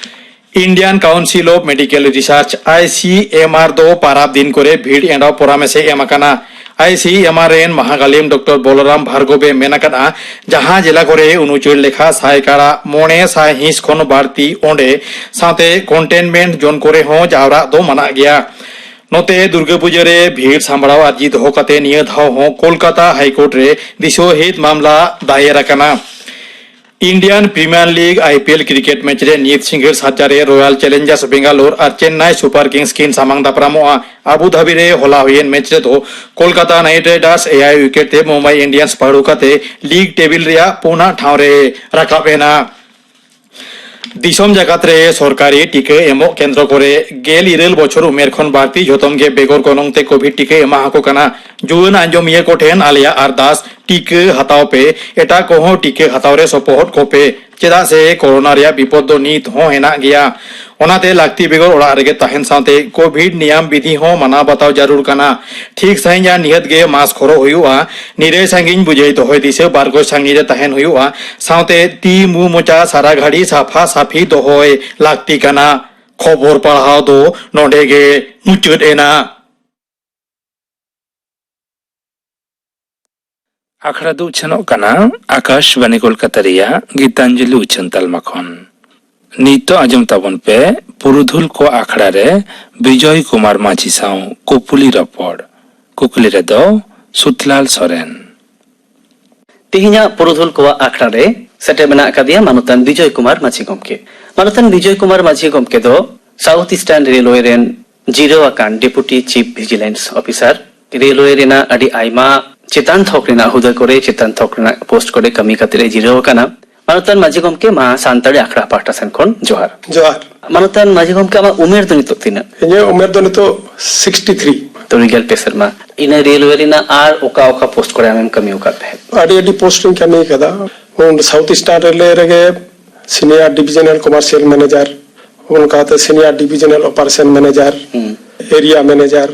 Indian Council of Medical Research, I C M R, ᱫᱚ ᱯᱟᱨᱟᱵᱽ ᱫᱤᱱ ᱠᱚᱨᱮ ᱵᱷᱤᱲ ᱮᱸᱰᱟᱣ ᱯᱚᱨᱟᱢᱮᱥ ᱮ ᱮᱢ ᱟᱠᱟᱱᱟ᱾ I C M R ᱨᱮᱱ ᱢᱟᱦᱟᱜᱟᱞᱤᱢ ᱰᱚᱠᱴᱚᱨ ᱵᱚᱞᱚᱨᱟᱢ ᱵᱷᱟᱨᱜᱚᱵ ᱮ ᱢᱮᱱ ᱟᱠᱟᱫᱼᱟ, ᱡᱟᱦᱟᱸ ᱡᱮᱞᱟ ᱠᱚᱨᱮ ᱩᱱᱩᱪᱟᱹᱲ ᱞᱮᱠᱷᱟ ᱥᱟᱭᱠᱟᱲᱟ ᱢᱚᱬᱮ ᱥᱟᱭ ᱦᱤᱸᱥ ᱠᱷᱚᱱ ᱵᱟᱹᱲᱛᱤ, ᱚᱸᱰᱮ ᱥᱟᱶᱛᱮ ᱠᱚᱱᱴᱮᱱᱢᱮᱱᱴ ᱡᱳᱱ ᱠᱚᱨᱮ ᱦᱚᱸ ᱡᱟᱣᱨᱟᱜ ᱫᱚ ᱢᱟᱱᱟᱜ ᱜᱮᱭᱟ᱾ ᱱᱚᱛᱮ, ᱫᱩᱨᱜᱟᱹ ᱯᱩᱡᱟᱹ ᱨᱮ ᱵᱷᱤᱲ ᱥᱟᱢᱵᱲᱟᱣ ᱟᱨᱡᱤ ᱫᱚᱦᱚ ᱠᱟᱛᱮ ᱱᱤᱭᱟᱹ ᱫᱷᱟᱣ ᱦᱚᱸ ᱠᱳᱞᱠᱟᱛᱟ ᱦᱟᱭᱠᱳᱨᱴ ᱨᱮ ᱫᱤᱥᱣᱟᱹᱦᱤᱛ ᱢᱟᱢᱞᱟ ᱫᱟᱭᱮᱨ ᱟᱠᱟᱱᱟ᱾ Indian Premier League, I P L, cricket match ᱨᱮ ᱱᱤᱛ ᱥᱤᱸᱜᱟᱹᱲ ᱥᱟᱛ ᱴᱟ ᱨᱮ Royal Challengers Bangalore ᱟᱨ Chennai Super Kings ᱠᱤᱱ ᱥᱟᱢᱟᱝ ᱫᱟᱯᱨᱟᱢᱚᱜᱼᱟ᱾ ᱟᱵᱩ ᱫᱷᱟᱵᱤ ᱨᱮ ᱦᱚᱞᱟ ᱦᱩᱭᱮᱱ ᱢᱮᱪ ᱨᱮᱫᱚ ᱠᱳᱞᱠᱟᱛᱟ ᱱᱟᱭᱤᱴ ᱨᱟᱭᱰᱟᱨᱥ ᱮᱭᱟᱭ ᱣᱤᱠᱮᱴ ᱛᱮ ᱢᱩᱢᱵᱟᱭ ᱤᱱᱰᱤᱭᱟᱱᱥ ᱯᱟᱹᱰᱩ ᱠᱟᱛᱮ ᱞᱤᱜᱽ ᱴᱮᱵᱤᱞ ᱨᱮᱭᱟᱜ ᱯᱩᱱᱟᱜ ᱴᱷᱟᱶ ᱨᱮ ᱨᱟᱠᱟᱵ ᱮᱱᱟ᱾ ᱫᱤᱥᱚᱢ ᱡᱟᱠᱟᱛ ᱨᱮ ᱥᱚᱨᱠᱟᱨᱤ ᱴᱤᱠᱟᱹ ᱮᱢᱚᱜ ᱠᱮᱱᱫᱨᱚ ᱠᱚᱨᱮ ᱜᱮᱞ ᱤᱨᱟᱹᱞ ᱵᱚᱪᱷᱚᱨ ᱩᱢᱮᱨ ᱠᱷᱚᱱ ᱵᱟᱹᱲᱛᱤ ᱡᱷᱚᱛᱚᱢ ᱜᱮ ᱵᱮᱜᱚᱨ ᱜᱚᱱᱚᱝ ᱛᱮ ᱠᱳᱵᱷᱤᱰ ᱴᱤᱠᱟᱹ ᱮᱢᱟ ᱟᱠᱚ ᱠᱟᱱᱟ᱾ ᱡᱩᱣᱟᱹᱱ ᱟᱸᱡᱚᱢᱤᱭᱟᱹ ᱠᱚᱴᱷᱮᱱ ᱟᱞᱮᱭᱟᱜ ᱟᱨᱫᱟᱥ, ᱴᱤᱠᱟᱹ ᱦᱟᱛᱟᱣ ᱯᱮ, ᱮᱴᱟᱜ ᱠᱚᱦᱚᱸ ᱴᱤᱠᱟᱹ ᱦᱟᱛᱟᱣ ᱨᱮ ᱥᱚᱯᱚᱦᱚᱫ ᱠᱚᱯᱮ, ᱪᱮᱫᱟᱜ ᱥᱮ ᱠᱳᱨᱳᱱᱟ ᱨᱮᱭᱟᱜ ᱵᱤᱯᱚᱫ ᱫᱚ ᱱᱤᱛ ᱦᱚᱸ ᱦᱮᱱᱟᱜ ᱜᱮᱭᱟ᱾ ᱚᱱᱟᱛᱮ ᱞᱟᱹᱠᱛᱤ ᱵᱮᱜᱚᱨ ᱚᱲᱟᱜ ᱨᱮᱜᱮ ᱛᱟᱦᱮᱱ ᱥᱟᱶᱛᱮ ᱠᱳᱵᱷᱤᱰ ᱱᱤᱭᱟᱢ ᱵᱤᱫᱷᱤ ᱦᱚᱸ ᱢᱟᱱᱟᱣ ᱵᱟᱛᱟᱣ ᱡᱟᱹᱨᱩᱲ ᱠᱟᱱᱟ᱾ ᱴᱷᱤᱠ ᱥᱟᱺᱦᱤᱡ ᱟᱨ ᱱᱤᱦᱟᱹᱛ ᱜᱮ ᱢᱟᱥᱠ ᱦᱚᱨᱚᱜ ᱦᱩᱭᱩᱜᱼᱟ᱾ ᱱᱤᱨᱟᱹᱭ ᱥᱟᱺᱜᱤᱧ ᱵᱩᱡᱷᱟᱹᱣ ᱫᱚᱦᱚᱭ ᱫᱤᱥᱟᱹ ᱵᱟᱨ ᱜᱚᱡ ᱥᱟᱺᱜᱤᱧ ᱨᱮ ᱛᱟᱦᱮᱱ ᱦᱩᱭᱩᱜᱼᱟ᱾ ᱥᱟᱶᱛᱮ ᱛᱤ ᱢᱩ ᱢᱚᱪᱟ ᱥᱟᱨᱟ ᱜᱷᱟᱹᱲᱤ ᱥᱟᱯᱷᱟ ᱥᱟᱯᱷᱤ ᱫᱚᱦᱚᱭ ᱞᱟᱹᱠᱛᱤ ᱠᱟᱱᱟ᱾ ᱠᱷᱚᱵᱚᱨ ᱯᱟᱲᱦᱟᱣ ᱫᱚ ᱱᱚᱰᱮ ᱜᱮ ᱢᱩᱪᱟᱹᱫ ᱮᱱᱟ᱾ ᱟᱠᱷᱲᱟ ᱫᱚ ᱩᱪᱷᱟᱹᱱᱚᱜ ᱠᱟᱱᱟ ᱟᱠᱟᱥᱵᱟᱱᱤ ᱠᱳᱞᱠᱟᱛᱟ ᱨᱮᱭᱟᱜ ᱜᱤᱛᱟᱧᱡᱚᱞᱤ ᱩᱪᱷᱟᱹᱱ ᱛᱟᱞᱢᱟ ᱠᱷᱚᱱ᱾ ᱱᱤᱛᱚᱜ ᱟᱸᱡᱚᱢ ᱛᱟᱵᱚᱱ ᱯᱮ ᱯᱩᱨᱩᱫᱷᱩᱞ ᱠᱚ ᱟᱠᱷᱲᱟ ᱨᱮ ᱵᱤᱡᱚᱭ ᱠᱩᱢᱟᱨ ᱢᱟᱹᱡᱷᱤ ᱥᱟᱶ ᱠᱩᱯᱩᱞᱤ ᱨᱚᱯᱚᱲ᱾ ᱠᱩᱠᱞᱤ ᱨᱮᱫᱚ ᱥᱩᱛᱞᱟᱞ ᱥᱚᱨᱮᱱ᱾ ᱛᱮᱦᱮᱧᱟᱜ ᱯᱩᱨᱩᱫᱷᱩᱞ ᱠᱚᱣᱟᱜ ᱟᱠᱷᱲᱟ ᱨᱮ ᱥᱮᱴᱮᱨ ᱢᱮᱱᱟᱜ ᱟᱠᱟᱫᱮᱭᱟ ᱢᱟᱱᱚᱛᱟᱱ ᱵᱤᱡᱚᱭ ᱠᱩᱢᱟᱨ ᱢᱟᱹᱡᱷᱤ ᱜᱚᱢᱠᱮ᱾ ᱢᱟᱱᱚᱛᱟᱱ ᱵᱤᱡᱚᱭ ᱠᱩᱢᱟᱨ ᱢᱟᱹᱡᱷᱤ ᱜᱚᱢᱠᱮ ᱫᱚ South Eastern Railway ᱨᱮᱱ ᱡᱤᱨᱟᱹᱣ ᱟᱠᱟᱱ Deputy Chief Vigilance Officer, railway ᱨᱮᱱᱟᱜ ᱟᱹᱰᱤ ᱟᱭᱢᱟ ᱪᱮᱛᱟᱱ ᱛᱷᱚᱠ ᱨᱮᱱᱟᱜ ᱦᱩᱫᱟᱹ ᱠᱚᱨᱮ, ᱪᱮᱛᱟᱱ ᱛᱷᱚᱠ ᱨᱮᱱᱟᱜ ᱯᱳᱥᱴ ᱠᱚᱨᱮ ᱠᱟᱹᱢᱤ ᱠᱟᱛᱮ ᱨᱮ ᱡᱤᱨᱟᱹᱣ ᱟᱠᱟᱱᱟ᱾ ᱢᱟᱱᱚᱛᱟᱱ ᱢᱟᱹᱡᱷᱤ ᱜᱚᱢᱠᱮ, ᱢᱟ ᱥᱟᱱᱛᱟᱲᱤ ᱟᱠᱷᱲᱟ ᱯᱟᱦᱴᱟ ᱥᱮᱱ ᱠᱷᱚᱱ ᱡᱚᱦᱟᱨ᱾ ᱡᱚᱦᱟᱨ᱾ ᱢᱟᱱᱚᱛᱟᱱ ᱢᱟᱹᱡᱷᱤ ᱜᱚᱢᱠᱮ, ᱟᱢᱟᱜ ᱩᱢᱮᱨ ᱫᱚ ᱱᱤᱛᱚᱜ ᱛᱤᱱᱟᱹᱜ? ᱤᱧᱟᱹᱜ ᱩᱢᱮᱨ ᱫᱚ ᱱᱤᱛᱚᱜ ᱥᱤᱠᱥᱴᱤ ᱛᱷᱨᱤ᱾ ᱛᱩᱨᱩᱭ ᱜᱮᱞ ᱯᱮ ᱥᱮᱨᱢᱟ᱾ ᱤᱱᱟᱹ ᱨᱮᱞᱣᱮ ᱨᱮᱱᱟᱜ ᱟᱨ ᱚᱠᱟ ᱚᱠᱟ ᱯᱳᱥᱴ ᱠᱚᱨᱮ ᱟᱢᱮᱢ ᱠᱟᱹᱢᱤ ᱟᱠᱟᱫ ᱛᱟᱦᱮᱸᱫ? ᱟᱹᱰᱤ ᱟᱹᱰᱤ ᱯᱳᱥᱴ ᱨᱤᱧ ᱠᱟᱹᱢᱤ ᱟᱠᱟᱫᱟ᱾ ᱩᱱ South Eastern Railway ᱨᱮᱜᱮ Senior Divisional Commercial Manager, ᱚᱱᱠᱟᱛᱮ Senior Divisional Operation Manager, ᱦᱩᱸ᱾ Area Manager,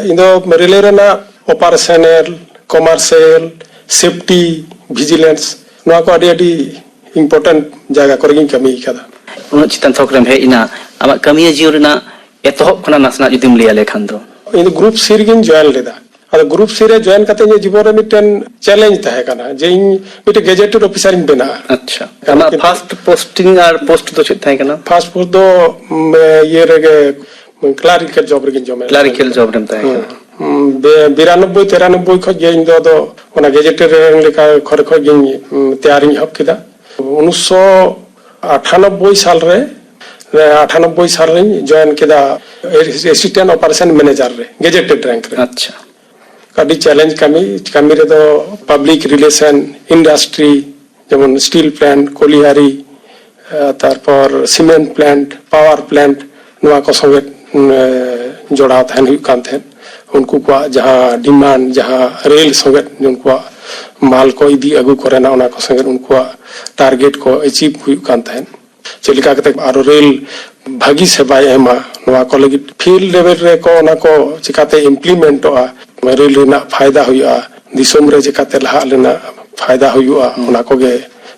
ᱤᱧ ᱫᱚ ᱨᱮᱞᱣᱮ ᱨᱮᱱᱟᱜ ᱚᱯᱟᱨᱮᱥᱚᱱᱟᱞ, ᱠᱚᱢᱟᱨᱥᱤᱭᱟᱞ, ᱥᱮᱯᱴᱤ, ᱵᱷᱤᱡᱤᱞᱮᱱᱥ, ᱱᱚᱣᱟ ᱠᱚ ᱟᱹᱰᱤ ᱟᱹᱰᱤ ᱤᱢᱯᱚᱨᱴᱮᱱᱴ ᱡᱟᱭᱜᱟ ᱠᱚᱨᱮ ᱜᱤᱧ ᱠᱟᱹᱢᱤ ᱟᱠᱟᱫᱟ᱾ ᱩᱱᱟᱹᱜ ᱪᱮᱛᱟᱱ ᱛᱷᱚᱠ ᱨᱮᱢ ᱦᱮᱡ ᱮᱱᱟ, ᱟᱢᱟᱜ ᱠᱟᱹᱢᱤᱭᱟᱹ ᱡᱤᱭᱚᱱ ᱨᱮᱱᱟᱜ ᱮᱛᱚᱦᱚᱵ ᱠᱷᱚᱱᱟᱜ ᱱᱟᱥᱮᱱᱟᱜ ᱡᱩᱫᱤᱢ ᱞᱟᱹᱭ ᱟᱞᱮ ᱠᱷᱟᱱ ᱫᱚ? ᱤᱧ ᱫᱚ ᱜᱨᱩᱯ ᱥᱤ ᱨᱮᱜᱤᱧ ᱡᱚᱭᱮᱱ ᱞᱮᱫᱟ᱾ ᱟᱫᱚ ᱜᱨᱩᱯ ᱥᱤ ᱨᱮ ᱡᱚᱭᱮᱱ ᱠᱟᱛᱮ ᱤᱧᱟᱹᱜ ᱡᱤᱵᱚᱱ ᱨᱮ ᱢᱤᱫᱴᱮᱱ ᱪᱮᱞᱮᱧᱡᱽ ᱛᱟᱦᱮᱸ ᱠᱟᱱᱟ ᱡᱮ ᱤᱧ ᱢᱤᱫᱴᱮᱱ ᱜᱮᱡᱮᱴᱮᱰ ᱚᱯᱷᱤᱥᱟᱨ ᱤᱧ ᱵᱮᱱᱟᱜᱼᱟ᱾ ᱟᱪᱪᱷᱟ, ᱟᱢᱟᱜ ᱠᱤᱱᱛᱩ ᱯᱷᱟᱨᱥᱴ ᱯᱳᱥᱴᱤᱝ ᱟᱨ ᱯᱳᱥᱴ ᱫᱚ ᱪᱮᱫ ᱛᱟᱦᱮᱸ ᱠᱟᱱᱟ? ᱯᱷᱟᱨᱥᱴ ᱯᱳᱥᱴ ᱫᱚ, ᱩᱢ, ᱤᱭᱟᱹ ᱨᱮᱜᱮ, ᱠᱞᱟᱨᱤᱠᱮᱞ ᱡᱚᱵ ᱨᱮᱜᱤᱧ ᱡᱚᱢᱮᱫ ᱠᱞᱟᱨᱤᱠᱮᱞ ᱛᱟᱦᱮᱸ᱾ ᱡᱚᱵ ᱨᱮᱢ ᱛᱟᱦᱮᱸ ᱦᱩᱸ᱾ ᱠᱟᱱᱟ᱾ ᱩᱢ, ᱵᱮ-, ᱵᱤᱨᱟᱱᱚᱵᱵᱳᱭ ᱛᱮᱨᱟᱱᱚᱵᱵᱳᱭ ᱠᱷᱚᱱ ᱜᱮ ᱤᱧ ᱫᱚ ᱟᱫᱚ ᱚᱱᱟ ᱜᱮᱡᱮᱴᱮᱰ ᱨᱮᱱ ᱞᱮᱠᱟ ᱠᱷᱚᱨᱮ ᱠᱷᱚᱱ ᱜᱤᱧ, ᱩᱢ, ᱛᱮᱭᱟᱨᱤᱧ ᱮᱦᱚᱵ ᱠᱮᱫᱟ᱾ ᱩᱱᱤᱥᱥᱚ ᱟᱴᱷᱟᱱᱚᱵᱵᱳᱭ ᱥᱟᱞ ᱨᱮ, ᱟᱴᱷᱟᱱᱚᱵᱵᱳᱭ ᱥᱟᱞ ᱨᱮᱧ ᱡᱚᱭᱮᱱ ᱠᱮᱫᱟ ᱮᱥᱤᱥᱴᱮᱱᱴ ᱚᱯᱟᱨᱮᱥᱚᱱ ᱢᱮᱱᱮᱡᱟᱨ ᱨᱮ, ᱜᱮᱡᱮᱴᱮᱰ ᱨᱮᱝᱠ ᱨᱮ᱾ ᱟᱪᱪᱷᱟ᱾ ᱟᱹᱰᱤ ᱪᱮᱞᱮᱧᱡᱽ ᱠᱟᱹᱢᱤ, ᱠᱟᱹᱢᱤ ᱨᱮᱫᱚ ᱯᱟᱵᱽᱞᱤᱠ ᱨᱤᱞᱮᱥᱚᱱ, ᱤᱱᱰᱟᱥᱴᱨᱤ, ᱡᱮᱢᱚᱱ ᱥᱴᱤᱞ ᱯᱞᱟᱱᱴ, ᱠᱚᱞᱤᱭᱟᱨᱤ, ᱛᱟᱨᱯᱚᱨ ᱥᱤᱢᱮᱱᱴ ᱯᱞᱟᱱᱴ, ᱯᱟᱣᱟᱨ ᱯᱞᱟᱱᱴ, ᱱᱚᱣᱟ ᱠᱚ ᱥᱚᱸᱜᱮ ᱡᱚᱲᱟᱣ ᱛᱟᱦᱮᱱ ᱦᱩᱭᱩᱜ ᱠᱟᱱ ᱛᱟᱦᱮᱸᱫ᱾ ᱩᱱᱠᱩ ᱠᱚᱣᱟᱜ ᱡᱟᱦᱟᱸ ᱰᱤᱢᱟᱱᱰ, ᱡᱟᱦᱟᱸ ᱨᱮᱞ ᱥᱚᱸᱜᱮ ᱩᱱᱠᱩᱣᱟᱜ ᱢᱟᱞ ᱠᱚ ᱤᱫᱤ ᱟᱹᱜᱩ ᱠᱚᱨᱮᱱᱟᱜ, ᱚᱱᱟ ᱠᱚ ᱥᱚᱸᱜᱮ ᱩᱱᱠᱩᱣᱟᱜ ᱴᱟᱨᱜᱮᱴ ᱠᱚ ᱮᱪᱤᱵᱷ ᱦᱩᱭᱩᱜ ᱠᱟᱱ ᱛᱟᱦᱮᱸᱫ᱾ ᱪᱮᱫ ᱞᱮᱠᱟ ᱠᱟᱛᱮ ᱟᱨᱚ ᱨᱮᱞ ᱵᱷᱟᱹᱜᱤ ᱥᱮᱵᱟᱭ ᱮᱢᱟ, ᱱᱚᱣᱟ ᱠᱚ ᱞᱟᱹᱜᱤᱫ ᱯᱷᱤᱞᱰ ᱞᱮᱵᱮᱞ ᱨᱮᱠᱚ ᱚᱱᱟ ᱠᱚ ᱪᱤᱠᱟᱛᱮ ᱤᱢᱯᱞᱤᱢᱮᱱᱴᱚᱜᱼᱟ, ᱨᱮᱞ ᱨᱮᱱᱟᱜ ᱯᱷᱟᱭᱫᱟ ᱦᱩᱭᱩᱜᱼᱟ, ᱫᱤᱥᱚᱢ ᱨᱮ ᱪᱤᱠᱟᱛᱮ ᱞᱟᱦᱟᱜ ᱨᱮᱱᱟᱜ ᱯᱷᱟᱭᱫᱟ ᱦᱩᱭᱩᱜᱼᱟ, ᱚᱱᱟ ᱠᱚᱜᱮ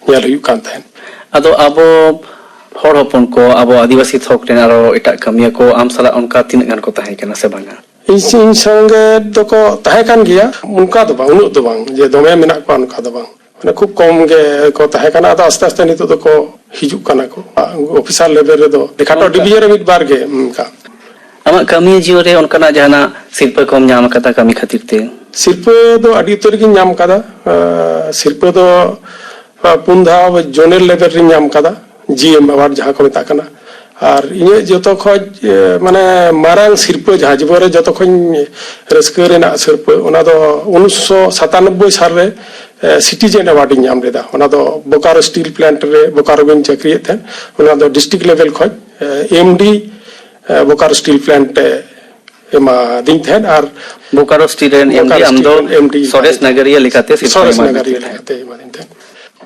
ᱧᱮᱞ ᱦᱩᱭᱩᱜ ᱠᱟᱱ ᱛᱟᱦᱮᱸᱫ᱾ ᱟᱫᱚ ᱟᱵᱚ ᱦᱚᱲ ᱦᱚᱯᱚᱱ ᱠᱚ, ᱟᱵᱚ ᱟᱹᱫᱤᱵᱟᱹᱥᱤ ᱛᱷᱚᱠ ᱨᱮᱱ ᱟᱨᱚ ᱮᱴᱟᱜ ᱠᱟᱹᱢᱤᱭᱟᱹ ᱠᱚ ᱟᱢ ᱥᱟᱞᱟᱜ ᱚᱱᱠᱟ ᱛᱤᱱᱟᱹᱜ ᱜᱟᱱ ᱠᱚ ᱛᱟᱦᱮᱸ ᱠᱟᱱᱟ ᱥᱮ ᱵᱟᱝᱟ? ᱤᱧ ᱥᱮ-, ᱤᱧ ᱥᱚᱸᱜᱮ ᱫᱚᱠᱚ ᱛᱟᱦᱮᱸ ᱠᱟᱱ ᱜᱮᱭᱟ, ᱚᱱᱠᱟ ᱫᱚ ᱵᱟᱝ, ᱩᱱᱟᱹᱜ ᱫᱚ ᱵᱟᱝ ᱡᱮ ᱫᱚᱢᱮ ᱢᱮᱱᱟᱜ ᱠᱚᱣᱟ, ᱚᱱᱠᱟ ᱫᱚ ᱵᱟᱝ᱾ ᱢᱟᱱᱮ ᱠᱷᱩᱵ ᱠᱚᱢ ᱜᱮ ᱠᱚ ᱛᱟᱦᱮᱸ ᱠᱟᱱᱟ, ᱟᱫᱚ ᱟᱥᱛᱮ ᱟᱥᱛᱮ ᱱᱤᱛᱚᱜ ᱫᱚᱠᱚ ᱦᱤᱡᱩᱜ ᱠᱟᱱᱟ ᱠᱚ ᱚᱯᱷᱤᱥᱟᱨ ᱞᱮᱵᱮᱞ ᱨᱮᱫᱚ᱾ ᱰᱤᱵᱷᱤᱡᱚᱱ ᱨᱮ ᱢᱤᱫ ᱵᱟᱨ ᱜᱮ ᱚᱱᱠᱟ᱾ ᱟᱢᱟᱜ ᱠᱟᱹᱢᱤ ᱡᱤᱭᱚᱱ ᱨᱮ ᱚᱱᱠᱟᱱᱟᱜ ᱡᱟᱦᱟᱱᱟᱜ ᱥᱤᱨᱯᱟᱹ ᱠᱚᱢ ᱧᱟᱢ ᱟᱠᱟᱫᱟ ᱠᱟᱹᱢᱤ ᱠᱷᱟᱹᱛᱤᱨ ᱛᱮ? ᱥᱤᱨᱯᱟᱹ ᱫᱚ ᱟᱹᱰᱤ ᱩᱛᱟᱹᱨ ᱜᱤᱧ ᱧᱟᱢ ᱟᱠᱟᱫᱟ᱾ ᱟᱸ, ᱥᱤᱨᱯᱟᱹ ᱫᱚ, ᱟᱸ, ᱯᱩᱱ ᱫᱷᱟᱣ ᱡᱳᱱᱮᱞ ᱞᱮᱵᱮᱞ ᱨᱤᱧ ᱧᱟᱢ ᱟᱠᱟᱫᱟ, ᱡᱤ ᱮᱢ ᱮᱣᱟᱨᱰ ᱡᱟᱦᱟᱸ ᱠᱚ ᱢᱮᱛᱟᱜ ᱠᱟᱱᱟ᱾ ᱟᱨ ᱤᱧᱟᱹᱜ ᱡᱚᱛᱚ ᱠᱷᱚᱡ, ᱮ, ᱢᱟᱱᱮ ᱢᱟᱨᱟᱝ ᱥᱤᱨᱯᱟᱹ, ᱡᱟᱦᱟᱸ ᱡᱤᱵᱚᱱ ᱨᱮ ᱡᱚᱛᱚ ᱠᱷᱚᱱ ᱨᱟᱹᱥᱠᱟᱹ ᱨᱮᱱᱟᱜ ᱥᱤᱨᱯᱟᱹ, ᱚᱱᱟ ᱫᱚ ᱩᱱᱤᱥᱥᱚ ᱥᱟᱛᱟᱱᱚᱵᱵᱳᱭ ᱥᱟᱞ ᱨᱮ, ᱮ, ᱥᱤᱴᱤᱡᱮᱱ ᱮᱣᱟᱨᱰ ᱤᱧ ᱧᱟᱢ ᱞᱮᱫᱟ᱾ ᱚᱱᱟ ᱫᱚ ᱵᱳᱠᱟᱨᱳ ᱥᱴᱤᱞ ᱯᱞᱟᱱᱴ ᱨᱮ ᱵᱳᱠᱟᱨᱳ ᱨᱤᱧ ᱪᱟᱹᱠᱨᱤᱭᱮᱫ ᱛᱟᱦᱮᱸᱫ᱾ ᱚᱱᱟ ᱫᱚ ᱰᱤᱥᱴᱨᱤᱠᱴ ᱞᱮᱵᱮᱞ ᱠᱷᱚᱡ, ᱮ, ᱮᱢ ᱰᱤ, ᱮ, ᱵᱳᱠᱟᱨᱳ ᱥᱴᱤᱞ ᱯᱞᱟᱱᱴ ᱮ ᱮᱢᱟᱫᱤᱧ ᱛᱟᱦᱮᱸᱫ᱾ ᱟᱨ ᱵᱳᱠᱟᱨᱳ ᱥᱴᱤᱞ ᱨᱮᱱ ᱵᱳᱠᱟᱨᱳ ᱮᱢ ᱰᱤ, ᱟᱢ ᱥᱴᱤᱞ ᱫᱚ ᱨᱮᱱ ᱮᱢ ᱰᱤ ᱥᱚᱨᱮᱥ ᱱᱟᱜᱟᱨᱤᱭᱟᱹ ᱞᱮᱠᱟᱛᱮ ᱥᱤᱨᱯᱟᱹ ᱥᱚᱨᱮᱥ ᱮᱢᱟᱭ ᱱᱟᱜᱟᱨᱤᱭᱟᱹ ᱢᱮᱱᱛᱮ᱾ ᱞᱮᱠᱟᱛᱮ ᱮᱢᱟᱫᱤᱧ ᱛᱟᱦᱮᱸᱫ᱾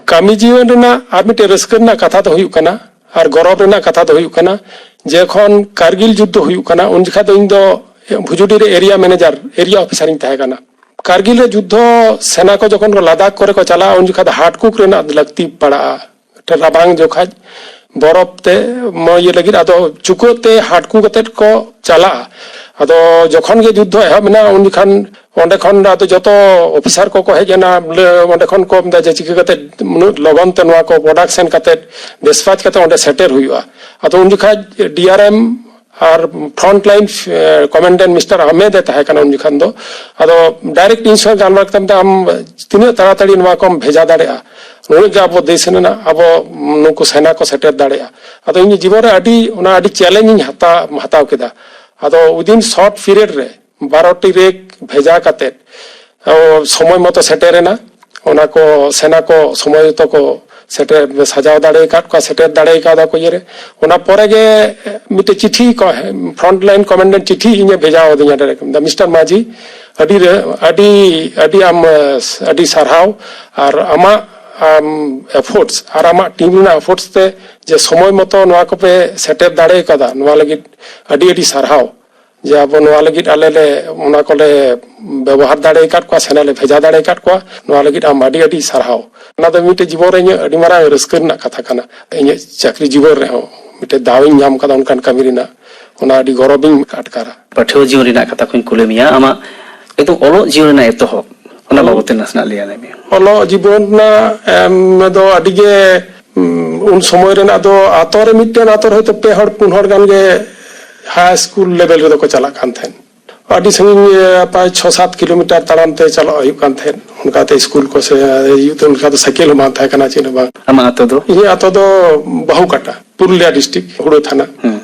ᱠᱟᱹᱢᱤ ᱡᱤᱭᱚᱱ ᱨᱮᱱᱟᱜ ᱟᱨ ᱢᱤᱫᱴᱮᱱ ᱨᱟᱹᱥᱠᱟᱹ ᱨᱮᱱᱟᱜ ᱠᱟᱛᱷᱟ ᱫᱚ ᱦᱩᱭᱩᱜ ᱠᱟᱱᱟ, ᱟᱨ ᱜᱚᱨᱚᱵᱽ ᱨᱮᱱᱟᱜ ᱠᱟᱛᱷᱟ ᱫᱚ ᱦᱩᱭᱩᱜ ᱠᱟᱱᱟ, ᱡᱮ ᱠᱷᱚᱱ ᱠᱟᱨᱜᱤᱞ ᱡᱩᱫᱽᱫᱷᱚ ᱦᱩᱭᱩᱜ ᱠᱟᱱᱟ, ᱩᱱ ᱡᱚᱠᱷᱟᱡ ᱫᱚ ᱤᱧ ᱫᱚ ᱵᱷᱩᱡᱩᱰᱤ ᱨᱮ ᱮᱨᱤᱭᱟ ᱢᱮᱱᱮᱡᱟᱨ, ᱮᱨᱤᱭᱟ ᱚᱯᱷᱤᱥᱟᱨ ᱤᱧ ᱛᱟᱦᱮᱸ ᱠᱟᱱᱟ᱾ ᱠᱟᱨᱜᱤᱞ ᱨᱮ ᱡᱩᱫᱽᱫᱷᱚ ᱥᱮᱱᱟ ᱠᱚ ᱡᱚᱠᱷᱚᱱ ᱠᱚ ᱞᱟᱫᱟᱠᱷ ᱠᱚᱨᱮ ᱠᱚ ᱪᱟᱞᱟᱜᱼᱟ, ᱩᱱ ᱡᱚᱠᱷᱟᱡ ᱫᱚ ᱦᱟᱨᱰ ᱠᱩᱠ ᱨᱮᱱᱟᱜ ᱞᱟᱹᱠᱛᱤ ᱯᱟᱲᱟᱜᱼᱟ᱾ ᱨᱟᱵᱟᱝ ᱡᱚᱠᱷᱟᱡ ᱵᱚᱨᱚᱯ ᱛᱮ ᱢᱚ-, ᱤᱭᱟᱹ ᱞᱟᱹᱜᱤᱫ ᱟᱫᱚ ᱪᱩᱠᱟᱹᱜ ᱛᱮ ᱦᱟᱨᱰ ᱠᱩᱠ ᱠᱟᱛᱮᱫ ᱠᱚ ᱪᱟᱞᱟᱜᱼᱟ᱾ ᱟᱫᱚ ᱡᱚᱠᱷᱚᱱ ᱜᱮ ᱡᱩᱫᱽᱫᱷᱚ ᱮᱦᱚᱵ ᱮᱱᱟ, ᱩᱱ ᱡᱚᱠᱷᱟᱱ ᱚᱸᱰᱮ ᱠᱷᱚᱱ ᱟᱫᱚ ᱡᱚᱛᱚ ᱚᱯᱷᱤᱥᱟᱨ ᱠᱚᱠᱚ ᱦᱮᱡ ᱮᱱᱟ, ᱵᱚᱞᱮ ᱚᱸᱰᱮ ᱠᱷᱚᱱ ᱠᱚ ᱢᱮᱱᱫᱟ ᱡᱮ ᱪᱤᱠᱟᱹ ᱠᱟᱛᱮ ᱩᱱᱟᱹᱜ ᱞᱚᱜᱚᱱ ᱛᱮ ᱱᱚᱣᱟ ᱠᱚ ᱯᱨᱚᱰᱟᱠᱥᱚᱱ ᱠᱟᱛᱮ ᱰᱮᱥᱯᱟᱪ ᱠᱟᱛᱮ ᱚᱸᱰᱮ ᱥᱮᱴᱮᱨ ᱦᱩᱭᱩᱜᱼᱟ᱾ ᱟᱫᱚ ᱩᱱ ᱡᱚᱠᱷᱟᱡ ᱰᱤ ᱟᱨ ᱮᱢ ᱟᱨ ᱯᱷᱨᱚᱱᱴ ᱞᱟᱭᱤᱱ ᱠᱚᱢᱟᱱᱰᱮᱱᱴ ᱢᱤᱥᱴᱟᱨ ᱟᱦᱢᱮᱫ ᱮ ᱛᱟᱦᱮᱸ ᱠᱟᱱᱟ ᱩᱱ ᱡᱚᱠᱷᱚᱱ ᱫᱚ᱾ ᱟᱫᱚ ᱰᱟᱭᱨᱮᱠᱴ ᱤᱧ ᱥᱚᱸᱜᱮ ᱜᱟᱞᱢᱟᱨᱟᱣ ᱠᱟᱛᱮ ᱢᱮᱛᱟᱭ, "ᱟᱢ ᱛᱤᱱᱟᱹᱜ ᱛᱟᱲᱟᱛᱟᱲᱤ ᱱᱚᱣᱟ ᱠᱚᱢ ᱵᱷᱮᱡᱟ ᱫᱟᱲᱮᱭᱟᱜᱼᱟ, ᱱᱩᱱᱟᱹᱜ ᱜᱮ ᱟᱵᱚ ᱫᱮᱥ ᱨᱮᱱᱟᱜ ᱟᱵᱚ ᱱᱩᱠᱩ ᱥᱮᱱᱟ ᱠᱚ ᱥᱮᱴᱮᱨ ᱫᱟᱲᱮᱭᱟᱜᱼᱟ?" ᱟᱫᱚ ᱤᱧ ᱡᱤᱵᱚᱱ ᱨᱮ ᱟᱹᱰᱤ, ᱚᱱᱟ ᱟᱹᱰᱤ ᱪᱮᱞᱮᱧᱡᱽ ᱤᱧ ᱦᱟᱛᱟᱣ, ᱦᱟᱛᱟᱣ ᱠᱮᱫᱟ᱾ ᱟᱫᱚ ᱣᱤᱫᱤᱱ ᱥᱚᱨᱴ ᱯᱤᱨᱤᱭᱚᱰ ᱨᱮ ᱵᱟᱨᱚ ᱴᱤ ᱨᱮᱠ ᱵᱷᱮᱡᱟ ᱠᱟᱛᱮ, ᱚ, ᱥᱚᱢᱚᱭ ᱢᱚᱛᱚ ᱥᱮᱴᱮᱨ ᱮᱱᱟ᱾ ᱚᱱᱟ ᱠᱚ ᱥᱮᱱᱟ ᱠᱚ ᱥᱚᱢᱚᱭ ᱢᱚᱛᱚ ᱠᱚ ᱥᱮᱴᱮᱨ, ᱥᱟᱡᱟᱣ ᱫᱟᱲᱮ ᱟᱠᱟᱫ ᱠᱚᱣᱟ, ᱥᱮᱴᱮᱨ ᱫᱟᱲᱮ ᱠᱟᱣᱫᱟ ᱠᱚ ᱤᱭᱟᱹᱨᱮ᱾ ᱚᱱᱟ ᱯᱚᱨᱮ ᱜᱮ ᱢᱤᱫᱴᱮᱡ ᱪᱤᱴᱷᱤ ᱠᱚ, ᱯᱷᱨᱚᱱᱴ ᱞᱟᱭᱤᱱ ᱠᱚᱢᱟᱱᱰᱮᱱᱴ ᱪᱤᱴᱷᱤ ᱤᱧᱮ ᱵᱷᱮᱡᱟ ᱟᱹᱫᱤᱧᱟ ᱰᱟᱭᱨᱮᱠᱴ, ᱢᱮᱛᱟᱭ, "ᱢᱤᱥᱴᱟᱨ ᱢᱟᱹᱡᱷᱤ, ᱟᱹᱰᱤ ᱨᱮ-, ᱟᱹᱰᱤ, ᱟᱹᱰᱤ ᱟᱢ, ᱟᱹᱰᱤ ᱥᱟᱨᱦᱟᱣ, ᱟᱨ ᱟᱢᱟᱜ, ᱟᱢ, ᱮᱯᱷᱳᱨᱴᱥ ᱟᱨ ᱟᱢᱟᱜ ᱴᱤᱢ ᱨᱮᱱᱟᱜ ᱮᱯᱷᱳᱨᱴᱥ ᱛᱮ ᱡᱮ ᱥᱚᱢᱚᱭ ᱢᱚᱛᱚ ᱱᱚᱣᱟ ᱠᱚᱯᱮ ᱥᱮᱴᱮᱨ ᱫᱟᱲᱮ ᱠᱟᱫᱟ, ᱱᱚᱣᱟ ᱞᱟᱹᱜᱤᱫ ᱟᱹᱰᱤ ᱟᱹᱰᱤ ᱥᱟᱨᱦᱟᱣ᱾ ᱡᱮ ᱟᱵᱚ ᱱᱚᱣᱟ ᱞᱟᱹᱜᱤᱫ ᱟᱞᱮ ᱞᱮ ᱚᱱᱟ ᱠᱚᱞᱮ ᱵᱮᱵᱚᱦᱟᱨ ᱫᱟᱲᱮ ᱟᱠᱟᱫ ᱠᱚᱣᱟ, ᱥᱮᱱᱟ ᱞᱮ ᱵᱷᱮᱡᱟ ᱫᱟᱲᱮ ᱟᱠᱟᱫ ᱠᱚᱣᱟ, ᱱᱚᱣᱟ ᱞᱟᱹᱜᱤᱫ ᱟᱢ ᱟᱹᱰᱤ ᱟᱹᱰᱤ ᱥᱟᱨᱦᱟᱣ᱾" ᱚᱱᱟ ᱫᱚ ᱢᱤᱫᱴᱮᱡ ᱡᱤᱵᱚᱱ ᱨᱮ ᱤᱧᱟᱹᱜ ᱟᱹᱰᱤ ᱢᱟᱨᱟᱝ ᱨᱟᱹᱥᱠᱟᱹ ᱨᱮᱱᱟᱜ ᱠᱟᱛᱷᱟ ᱠᱟᱱᱟ᱾ ᱤᱧᱟᱹᱜ ᱪᱟᱹᱠᱨᱤ ᱡᱤᱵᱚᱱ ᱨᱮᱦᱚᱸ ᱢᱤᱫᱴᱮᱡ ᱫᱟᱣ ᱤᱧ ᱧᱟᱢ ᱠᱟᱫᱟ ᱚᱱᱠᱟᱱ ᱠᱟᱹᱢᱤ ᱨᱮᱱᱟᱜ, ᱚᱱᱟ ᱟᱹᱰᱤ ᱜᱚᱨᱚᱵᱤᱧ ᱟᱴᱠᱟᱨᱟ᱾ ᱯᱟᱹᱴᱷᱩᱣᱟᱹ ᱡᱤᱭᱚᱱ ᱨᱮᱱᱟᱜ ᱠᱟᱛᱷᱟ ᱠᱚᱧ ᱠᱩᱞᱤ ᱢᱮᱭᱟ, ᱟᱢᱟᱜ ᱮᱠᱫᱚᱢ ᱚᱞᱚᱜ ᱡᱤᱭᱚᱱ ᱨᱮᱱᱟᱜ ᱮᱛᱚᱦᱚᱵ, ᱚᱱᱟ ᱚᱞ- ᱵᱟᱵᱚᱛ ᱛᱮ ᱱᱟᱥᱮᱱᱟᱜ ᱞᱟᱹᱭ ᱟᱞᱮ ᱢᱮ᱾ ᱚᱞᱚᱜ ᱡᱤᱵᱚᱱ ᱨᱮᱱᱟᱜ, ᱮᱢ, ᱫᱚ ᱟᱹᱰᱤ ᱜᱮ, ᱩᱢ, ᱩᱱ ᱥᱚᱢᱚᱭ ᱨᱮᱱᱟᱜ ᱫᱚ ᱟᱛᱳ ᱨᱮ ᱢᱤᱫᱴᱮᱱ ᱟᱛᱳ ᱨᱮ ᱦᱚᱭᱛᱳ ᱯᱮ ᱦᱚᱲ ᱯᱩᱱ ᱦᱚᱲ ᱜᱟᱱ ᱜᱮ ᱦᱟᱭ ᱥᱠᱩᱞ ᱞᱮᱵᱮᱞ ᱨᱮᱫᱚ ᱠᱚ ᱪᱟᱞᱟᱜ ᱠᱟᱱ ᱛᱟᱦᱮᱸᱫ᱾ ᱟᱹᱰᱤ ᱥᱟᱺᱜᱤᱧ, ᱮ, ᱯᱨᱟᱭ ᱪᱷᱚ ᱥᱟᱛ ᱠᱤᱞᱳᱢᱤᱴᱟᱨ ᱛᱟᱲᱟᱢ ᱛᱮ ᱪᱟᱞᱟᱜ ᱦᱩᱭᱩᱜ ᱠᱟᱱ ᱛᱟᱦᱮᱸᱫ᱾ ᱚᱱᱠᱟᱛᱮ ᱥᱠᱩᱞ ᱠᱚ ᱥᱮ ᱦᱤᱡᱩᱜ ᱛᱮ ᱚᱱᱠᱟ ᱫᱚ ᱥᱟᱭᱠᱮᱞ ᱦᱚᱸ ᱵᱟᱝ ᱛᱟᱦᱮᱸ ᱠᱟᱱᱟ, ᱪᱮᱫ ᱦᱚᱸ ᱵᱟᱝ᱾ ᱟᱢᱟᱜ ᱟᱛᱳ ᱫᱚ? ᱤᱧᱟᱹᱜ ᱟᱛᱳ ᱫᱚ ᱵᱟᱹᱦᱩᱠᱟᱴᱟ, ᱯᱩᱨᱩᱞᱤᱭᱟ ᱰᱤᱥᱴᱨᱤᱠᱴ, ᱦᱩᱲᱟᱹ ᱛᱷᱟᱱᱟ᱾ ᱦᱩᱸ᱾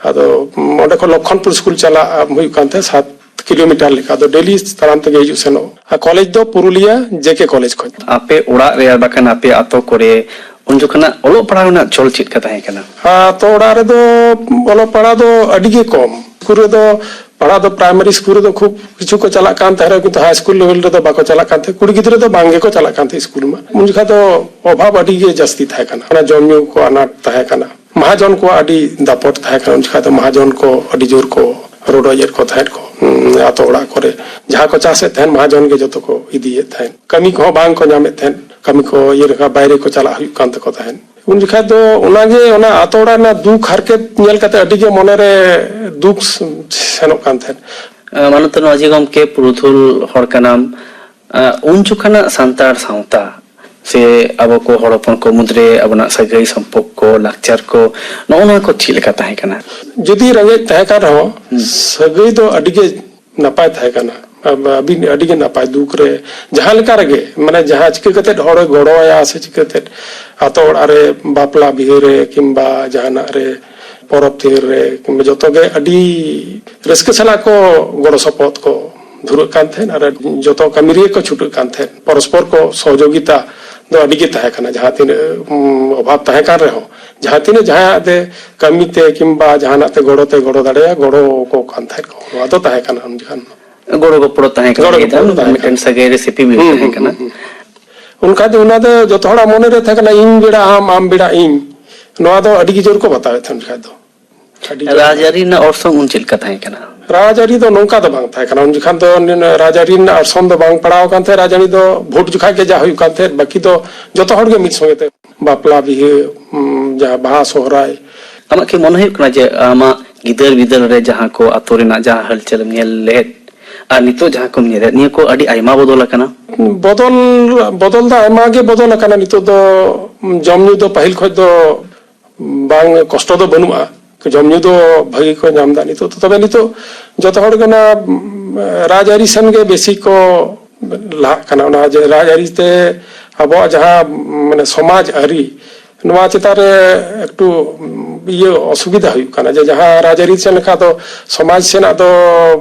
ᱟᱫᱚ, ᱩᱢ, ᱚᱸᱰᱮ ᱠᱷᱚᱱ ᱞᱚᱠᱠᱷᱚᱱᱯᱩᱨ ᱥᱠᱩᱞ ᱪᱟᱞᱟᱜ, ᱩᱢ, ᱦᱩᱭᱩᱜ ᱠᱟᱱ ᱛᱟᱦᱮᱸᱫ ᱥᱟᱛ ᱠᱤᱞᱳᱢᱤᱴᱟᱨ ᱞᱮᱠᱟ᱾ ᱟᱫᱚ ᱰᱮᱞᱤ ᱛᱟᱲᱟᱢ ᱛᱮᱜᱮ ᱦᱤᱡᱩᱜ ᱥᱮᱱᱚᱜ᱾ ᱟᱨ ᱠᱚᱞᱮᱡᱽ ᱫᱚ ᱯᱩᱨᱩᱞᱤᱭᱟ ᱡᱮ ᱠᱮ ᱠᱚᱞᱮᱡᱽ ᱠᱷᱚᱱ᱾ ᱟᱯᱮ ᱚᱲᱟᱜ ᱨᱮ ᱟᱨ ᱵᱟᱠᱷᱟᱱ ᱟᱯᱮ ᱟᱛᱳ ᱠᱚᱨᱮ ᱩᱱ ᱡᱚᱠᱷᱚᱱᱟᱜ ᱚᱞᱚᱜ ᱯᱟᱲᱦᱟᱣ ᱨᱮᱱᱟᱜ ᱪᱚᱞ ᱪᱮᱫ ᱞᱮᱠᱟ ᱛᱟᱦᱮᱸ ᱠᱟᱱᱟ? ᱟᱛᱳ ᱚᱲᱟᱜ ᱨᱮᱫᱚ ᱚᱞᱚᱜ ᱯᱟᱲᱦᱟᱣ ᱫᱚ ᱟᱹᱰᱤ ᱜᱮ ᱠᱚᱢ᱾ ᱥᱠᱩᱞ ᱨᱮᱫᱚ ᱯᱟᱲᱦᱟᱣ ᱫᱚ ᱯᱨᱟᱭᱢᱟᱨᱤ ᱥᱠᱩᱞ ᱨᱮᱫᱚ ᱠᱷᱩᱵ ᱠᱤᱪᱷᱩ ᱠᱚ ᱪᱟᱞᱟᱜ ᱠᱟᱱ ᱛᱟᱦᱮᱸ ᱨᱮᱦᱚᱸ, ᱠᱤᱱᱛᱩ ᱦᱟᱭ ᱥᱠᱩᱞ ᱞᱮᱵᱮᱞ ᱨᱮᱫᱚ ᱵᱟᱠᱚ ᱪᱟᱞᱟᱜ ᱠᱟᱱ ᱛᱟᱦᱮᱸᱫ᱾ ᱠᱩᱲᱤ ᱜᱤᱫᱽᱨᱟᱹ ᱫᱚ ᱵᱟᱝ ᱜᱮᱠᱚ ᱪᱟᱞᱟᱜ ᱠᱟᱱ ᱛᱟᱦᱮᱸᱫ ᱥᱠᱩᱞ ᱢᱟ᱾ ᱩᱱ ᱡᱚᱠᱷᱟᱡ ᱫᱚ ᱚᱵᱷᱟᱵᱽ ᱟᱹᱰᱤ ᱜᱮ ᱡᱟᱹᱥᱛᱤ ᱛᱟᱦᱮᱸ ᱠᱟᱱᱟ, ᱚᱱᱟ ᱡᱚᱢ ᱧᱩ ᱠᱚ ᱟᱱᱟᱴ ᱛᱟᱦᱮᱸ ᱠᱟᱱᱟ᱾ ᱢᱟᱦᱟᱡᱚᱱ ᱠᱚᱣᱟᱜ ᱟᱹᱰᱤ ᱫᱟᱯᱚᱴ ᱛᱟᱦᱮᱸ ᱠᱟᱱᱟ᱾ ᱩᱱ ᱡᱚᱠᱷᱟᱡ ᱫᱚ ᱢᱟᱦᱟᱡᱚᱱ ᱠᱚ ᱟᱹᱰᱤ ᱡᱳᱨ ᱠᱚ ᱨᱚᱰᱚᱡᱮᱫ ᱠᱚ ᱛᱟᱦᱮᱸᱫ ᱠᱚ᱾ ᱩᱸ, ᱟᱛᱳ ᱚᱲᱟᱜ ᱠᱚᱨᱮ ᱡᱟᱦᱟᱸ ᱠᱚ ᱪᱟᱥᱮᱫ ᱛᱟᱦᱮᱸᱫ, ᱢᱟᱦᱟᱡᱚᱱ ᱜᱮ ᱡᱚᱛᱚ ᱠᱚ ᱤᱫᱤᱭᱮᱫ ᱛᱟᱦᱮᱸᱫ᱾ ᱠᱟᱹᱢᱤ ᱠᱚᱦᱚᱸ ᱵᱟᱝ ᱠᱚ ᱧᱟᱢᱮᱫ ᱛᱟᱦᱮᱸᱫ᱾ ᱠᱟᱹᱢᱤ ᱠᱚ ᱤᱭᱟᱹ ᱞᱮᱠᱟ ᱵᱟᱭᱨᱮ ᱠᱚ ᱪᱟᱞᱟᱜ ᱦᱩᱭᱩᱜ ᱠᱟᱱ ᱛᱟᱠᱚ ᱛᱟᱦᱮᱸᱫ᱾ ᱩᱱ ᱡᱚᱠᱷᱟᱡ ᱫᱚ ᱚᱱᱟᱜᱮ, ᱚᱱᱟ ᱟᱛᱳ ᱚᱲᱟᱜ ᱨᱮᱱᱟᱜ ᱫᱩᱠ ᱦᱟᱨᱠᱮᱛ ᱧᱮᱞ ᱠᱟᱛᱮ ᱟᱹᱰᱤ ᱜᱮ ᱢᱚᱱᱮᱨᱮ ᱫᱩᱠ ᱥᱮᱱᱚᱜ ᱠᱟᱱ ᱛᱟᱦᱮᱸᱫ᱾ ᱟᱸ, ᱢᱟᱱᱚᱛᱟᱱ ᱢᱟᱹᱡᱷᱤ ᱜᱚᱢᱠᱮ, ᱯᱩᱨᱩᱫᱷᱩᱞ ᱦᱚᱲ ᱠᱟᱱᱟᱢ᱾ ᱟᱸ, ᱩᱱ ᱡᱚᱠᱷᱚᱱᱟᱜ ᱥᱟᱱᱛᱟᱲ ᱥᱟᱶᱛᱟ ᱥᱮ ᱟᱵᱚ ᱠᱚ ᱦᱚᱲ ᱦᱚᱯᱚᱱ ᱠᱚ ᱢᱩᱫᱽᱨᱮ ᱟᱵᱚᱱᱟᱜ ᱥᱟᱹᱜᱟᱹᱭ ᱥᱚᱢᱯᱚᱨᱠᱚ, ᱞᱟᱠᱪᱟᱨ ᱠᱚ, ᱱᱚᱜᱼᱚ ᱱᱚᱣᱟ ᱠᱚ ᱪᱮᱫ ᱞᱮᱠᱟ ᱛᱟᱦᱮᱸ ᱠᱟᱱᱟ? ᱡᱩᱫᱤ ᱨᱮᱸᱜᱮᱡ ᱛᱟᱦᱮᱸ ᱠᱟᱱ ᱨᱮᱦᱚᱸ, ᱦᱩᱸ᱾ ᱥᱟᱹᱜᱟᱹᱭ ᱫᱚ ᱟᱹᱰᱤ ᱜᱮ ᱱᱟᱯᱟᱭ ᱛᱟᱦᱮᱸ ᱠᱟᱱᱟ᱾ ᱟᱵ-, ᱟᱹᱵᱤᱱ ᱟᱹᱰᱤ ᱜᱮ ᱱᱟᱯᱟᱭ, ᱫᱩᱠ ᱨᱮ, ᱡᱟᱦᱟᱸ ᱞᱮᱠᱟ ᱨᱮᱜᱮ, ᱢᱟᱱᱮ, ᱡᱟᱦᱟᱸ ᱪᱤᱠᱟᱹ ᱠᱟᱛᱮᱫ ᱦᱚᱲᱮ ᱜᱚᱲᱚ ᱟᱭᱟ ᱥᱮ ᱪᱤᱠᱟᱹ ᱠᱟᱛᱮᱫ ᱟᱛᱳ ᱚᱲᱟᱜ ᱨᱮ ᱵᱟᱯᱞᱟ ᱵᱤᱦᱟᱹ ᱨᱮ ᱠᱤᱝᱵᱟ ᱡᱟᱦᱟᱱᱟᱜ ᱨᱮ, ᱯᱚᱨᱚᱵᱽ ᱛᱮᱦᱮᱧ ᱨᱮ, ᱠᱤᱝᱵᱟ ᱡᱚᱛᱚ ᱜᱮ ᱟᱹᱰᱤ ᱨᱟᱹᱥᱠᱟᱹ ᱥᱟᱞᱟᱜ ᱠᱚ ᱜᱚᱲᱚ ᱥᱚᱯᱚᱦᱚᱫ ᱠᱚ ᱫᱷᱩᱨᱟᱹᱜ ᱠᱟᱱ ᱛᱟᱦᱮᱸᱫ ᱟᱨ ᱡᱚᱛᱚ ᱠᱟᱹᱢᱤ ᱨᱮᱜᱮ ᱠᱚ ᱪᱷᱩᱴᱟᱹᱜ ᱠᱟᱱ ᱛᱟᱦᱮᱸᱫ᱾ ᱯᱚᱨᱚᱥᱯᱚᱨ ᱠᱚ ᱥᱚᱦᱚᱡᱳᱜᱤᱛᱟ ᱫᱚ ᱟᱹᱰᱤ ᱜᱮ ᱛᱟᱦᱮᱸ ᱠᱟᱱᱟ, ᱡᱟᱦᱟᱸ ᱛᱤᱱᱟᱹᱜ, ᱩᱢ, ᱚᱵᱷᱟᱵᱽ ᱛᱟᱦᱮᱸ ᱠᱟᱱ ᱨᱮᱦᱚᱸ, ᱡᱟᱦᱟᱸ ᱛᱤᱱᱟᱹᱜ ᱡᱟᱦᱟᱸᱭᱟᱜ ᱛᱮ ᱠᱟᱹᱢᱤ ᱛᱮ ᱠᱤᱝᱵᱟ ᱡᱟᱦᱟᱱᱟᱜ ᱛᱮ ᱜᱚᱲᱚ ᱛᱮ ᱜᱚᱲᱚ ᱫᱟᱲᱮᱭᱟᱜᱼᱟ, ᱜᱚᱲᱚ ᱟᱠᱚ ᱠᱟᱱ ᱛᱟᱦᱮᱸᱫ ᱠᱚ᱾ ᱱᱚᱣᱟ ᱫᱚ ᱛᱟᱦᱮᱸ ᱠᱟᱱᱟ ᱩᱱ ᱡᱚᱠᱷᱟᱱ ᱫᱚ᱾ ᱜᱚᱲᱚ ᱜᱚᱯᱚᱲᱚ ᱛᱟᱦᱮᱸ ᱠᱟᱱᱟ, ᱜᱚᱲᱚ ᱜᱚᱯᱚᱲᱚ ᱫᱚ ᱛᱟᱦᱮᱸ ᱢᱤᱫᱴᱮᱱ ᱠᱟᱱᱟ᱾ ᱥᱟᱹᱜᱟᱹᱭ ᱨᱮ ᱥᱤᱯᱤ ᱵᱤᱞᱤ ᱦᱩᱸ, ᱛᱟᱦᱮᱸ ᱦᱩᱸ, ᱠᱟᱱᱟ᱾ ᱦᱩᱸ, ᱦᱩᱸ᱾ ᱚᱱᱠᱟ ᱫᱚ ᱚᱱᱟ ᱫᱚ ᱡᱚᱛᱚ ᱦᱚᱲᱟᱜ ᱢᱚᱱᱮ ᱨᱮ ᱛᱟᱦᱮᱸ ᱠᱟᱱᱟ, "ᱤᱧ ᱵᱮᱲᱟ ᱟᱢ, ᱟᱢ ᱵᱮᱲᱟ ᱤᱧ", ᱱᱚᱣᱟ ᱫᱚ ᱟᱹᱰᱤ ᱜᱮ ᱡᱳᱨ ᱠᱚ ᱵᱟᱛᱟᱣᱮᱫ ᱛᱟᱦᱮᱸᱫ ᱩᱱ ᱡᱚᱠᱷᱟᱡ ᱫᱚ᱾ ᱟᱹᱰᱤ ᱡᱳᱨ᱾ ᱨᱟᱡᱽᱟᱹᱨᱤ ᱨᱮᱱᱟᱜ ᱚᱨᱥᱚᱝ ᱩᱱ ᱪᱮᱫ ᱞᱮᱠᱟ ᱛᱟᱦᱮᱸ ᱠᱟᱱᱟ? ᱨᱟᱡᱽᱟᱹᱨᱤ ᱫᱚ ᱱᱚᱝᱠᱟ ᱫᱚ ᱵᱟᱝ ᱛᱟᱦᱮᱸ ᱠᱟᱱᱟ᱾ ᱩᱱ ᱡᱚᱠᱷᱟᱱ ᱫᱚ ᱱᱤᱱᱟᱹᱜ ᱨᱟᱡᱽᱟᱹᱨᱤ ᱨᱮᱱᱟᱜ ᱚᱨᱥᱚᱝ ᱫᱚ ᱵᱟᱝ ᱯᱟᱲᱟᱣ ᱟᱠᱟᱱ ᱛᱟᱦᱮᱸᱫ᱾ ᱨᱟᱡᱽᱟᱹᱨᱤ ᱫᱚ ᱵᱷᱳᱴ ᱡᱚᱠᱷᱟᱡ ᱜᱮ ᱡᱟ ᱦᱩᱭᱩᱜ ᱠᱟᱱ ᱛᱟᱦᱮᱸᱫ, ᱵᱟᱹᱠᱤ ᱫᱚ ᱡᱚᱛᱚ ᱦᱚᱲ ᱜᱮ ᱢᱤᱫ ᱥᱚᱸᱜᱮ ᱛᱮ ᱵᱟᱯᱞᱟ ᱵᱤᱦᱟᱹ, ᱩᱢ, ᱡᱟᱦᱟᱸ ᱵᱟᱦᱟ ᱥᱚᱦᱨᱟᱭ᱾ ᱟᱢᱟᱜ ᱠᱤ ᱢᱚᱱᱮ ᱦᱩᱭᱩᱜ ᱠᱟᱱᱟ ᱡᱮ ᱟᱢᱟᱜ ᱜᱤᱫᱟᱹᱨ ᱵᱤᱫᱟᱹᱞ ᱨᱮ ᱡᱟᱦᱟᱸ ᱠᱚ ᱟᱛᱳ ᱨᱮᱱᱟᱜ ᱡᱟᱦᱟᱸ ᱦᱟᱞᱪᱟᱞ ᱮᱢ ᱧᱮᱞ ᱞᱮᱫ ᱟᱨ ᱱᱤᱛᱚᱜ ᱡᱟᱦᱟᱸ ᱠᱚᱢ ᱧᱮᱞᱮᱫ, ᱱᱤᱭᱟᱹ ᱠᱚ ᱟᱹᱰᱤ ᱟᱭᱢᱟ ᱵᱚᱫᱚᱞ ᱟᱠᱟᱱᱟ? ᱵᱚᱫᱚᱞ, ᱵᱚᱫᱚᱞ ᱫᱚ ᱟᱭᱢᱟ ᱜᱮ ᱵᱚᱫᱚᱞ ᱟᱠᱟᱱᱟ᱾ ᱱᱤᱛᱚᱜ ᱫᱚ ᱡᱚᱢ ᱧᱩ ᱫᱚ ᱯᱟᱹᱦᱤᱞ ᱠᱷᱚᱡ ᱫᱚ ᱵᱟᱝ, ᱠᱚᱥᱴᱚ ᱫᱚ ᱵᱟᱹᱱᱩᱜᱼᱟ᱾ ᱡᱚᱢ ᱧᱩ ᱫᱚ ᱵᱷᱟᱹᱜᱤ ᱠᱚ ᱧᱟᱢ ᱮᱫᱟ ᱱᱤᱛᱚᱜ ᱫᱚ᱾ ᱛᱚᱵᱮ ᱱᱤᱛᱚᱜ ᱡᱚᱛᱚ ᱦᱚᱲ ᱜᱮ ᱚᱱᱟ, ᱩᱢ, ᱨᱟᱡᱽᱟᱹᱨᱤ ᱥᱮᱱ ᱜᱮ ᱵᱮᱥᱤ ᱠᱚ ᱞᱟᱦᱟᱜ ᱠᱟᱱᱟ᱾ ᱚᱱᱟ ᱡᱮ ᱨᱟᱡᱽᱟᱹᱨᱤ ᱛᱮ ᱟᱵᱚᱣᱟᱜ ᱡᱟᱦᱟᱸ, ᱢᱟᱱᱮ, ᱥᱚᱢᱟᱡᱽ ᱟᱹᱨᱤ, ᱱᱚᱣᱟ ᱪᱮᱛᱟᱱ ᱨᱮ ᱮᱠᱴᱩ, ᱩᱢ, ᱤᱭᱟᱹ, ᱚᱥᱩᱵᱤᱫᱷᱟ ᱦᱩᱭᱩᱜ ᱠᱟᱱᱟ, ᱡᱮ ᱡᱟᱦᱟᱸ ᱨᱟᱡᱽᱟᱹᱨᱤ ᱥᱮᱱ ᱞᱮᱠᱷᱟᱱ ᱫᱚ ᱥᱚᱢᱟᱡᱽ ᱥᱮᱱᱟᱜ ᱫᱚ,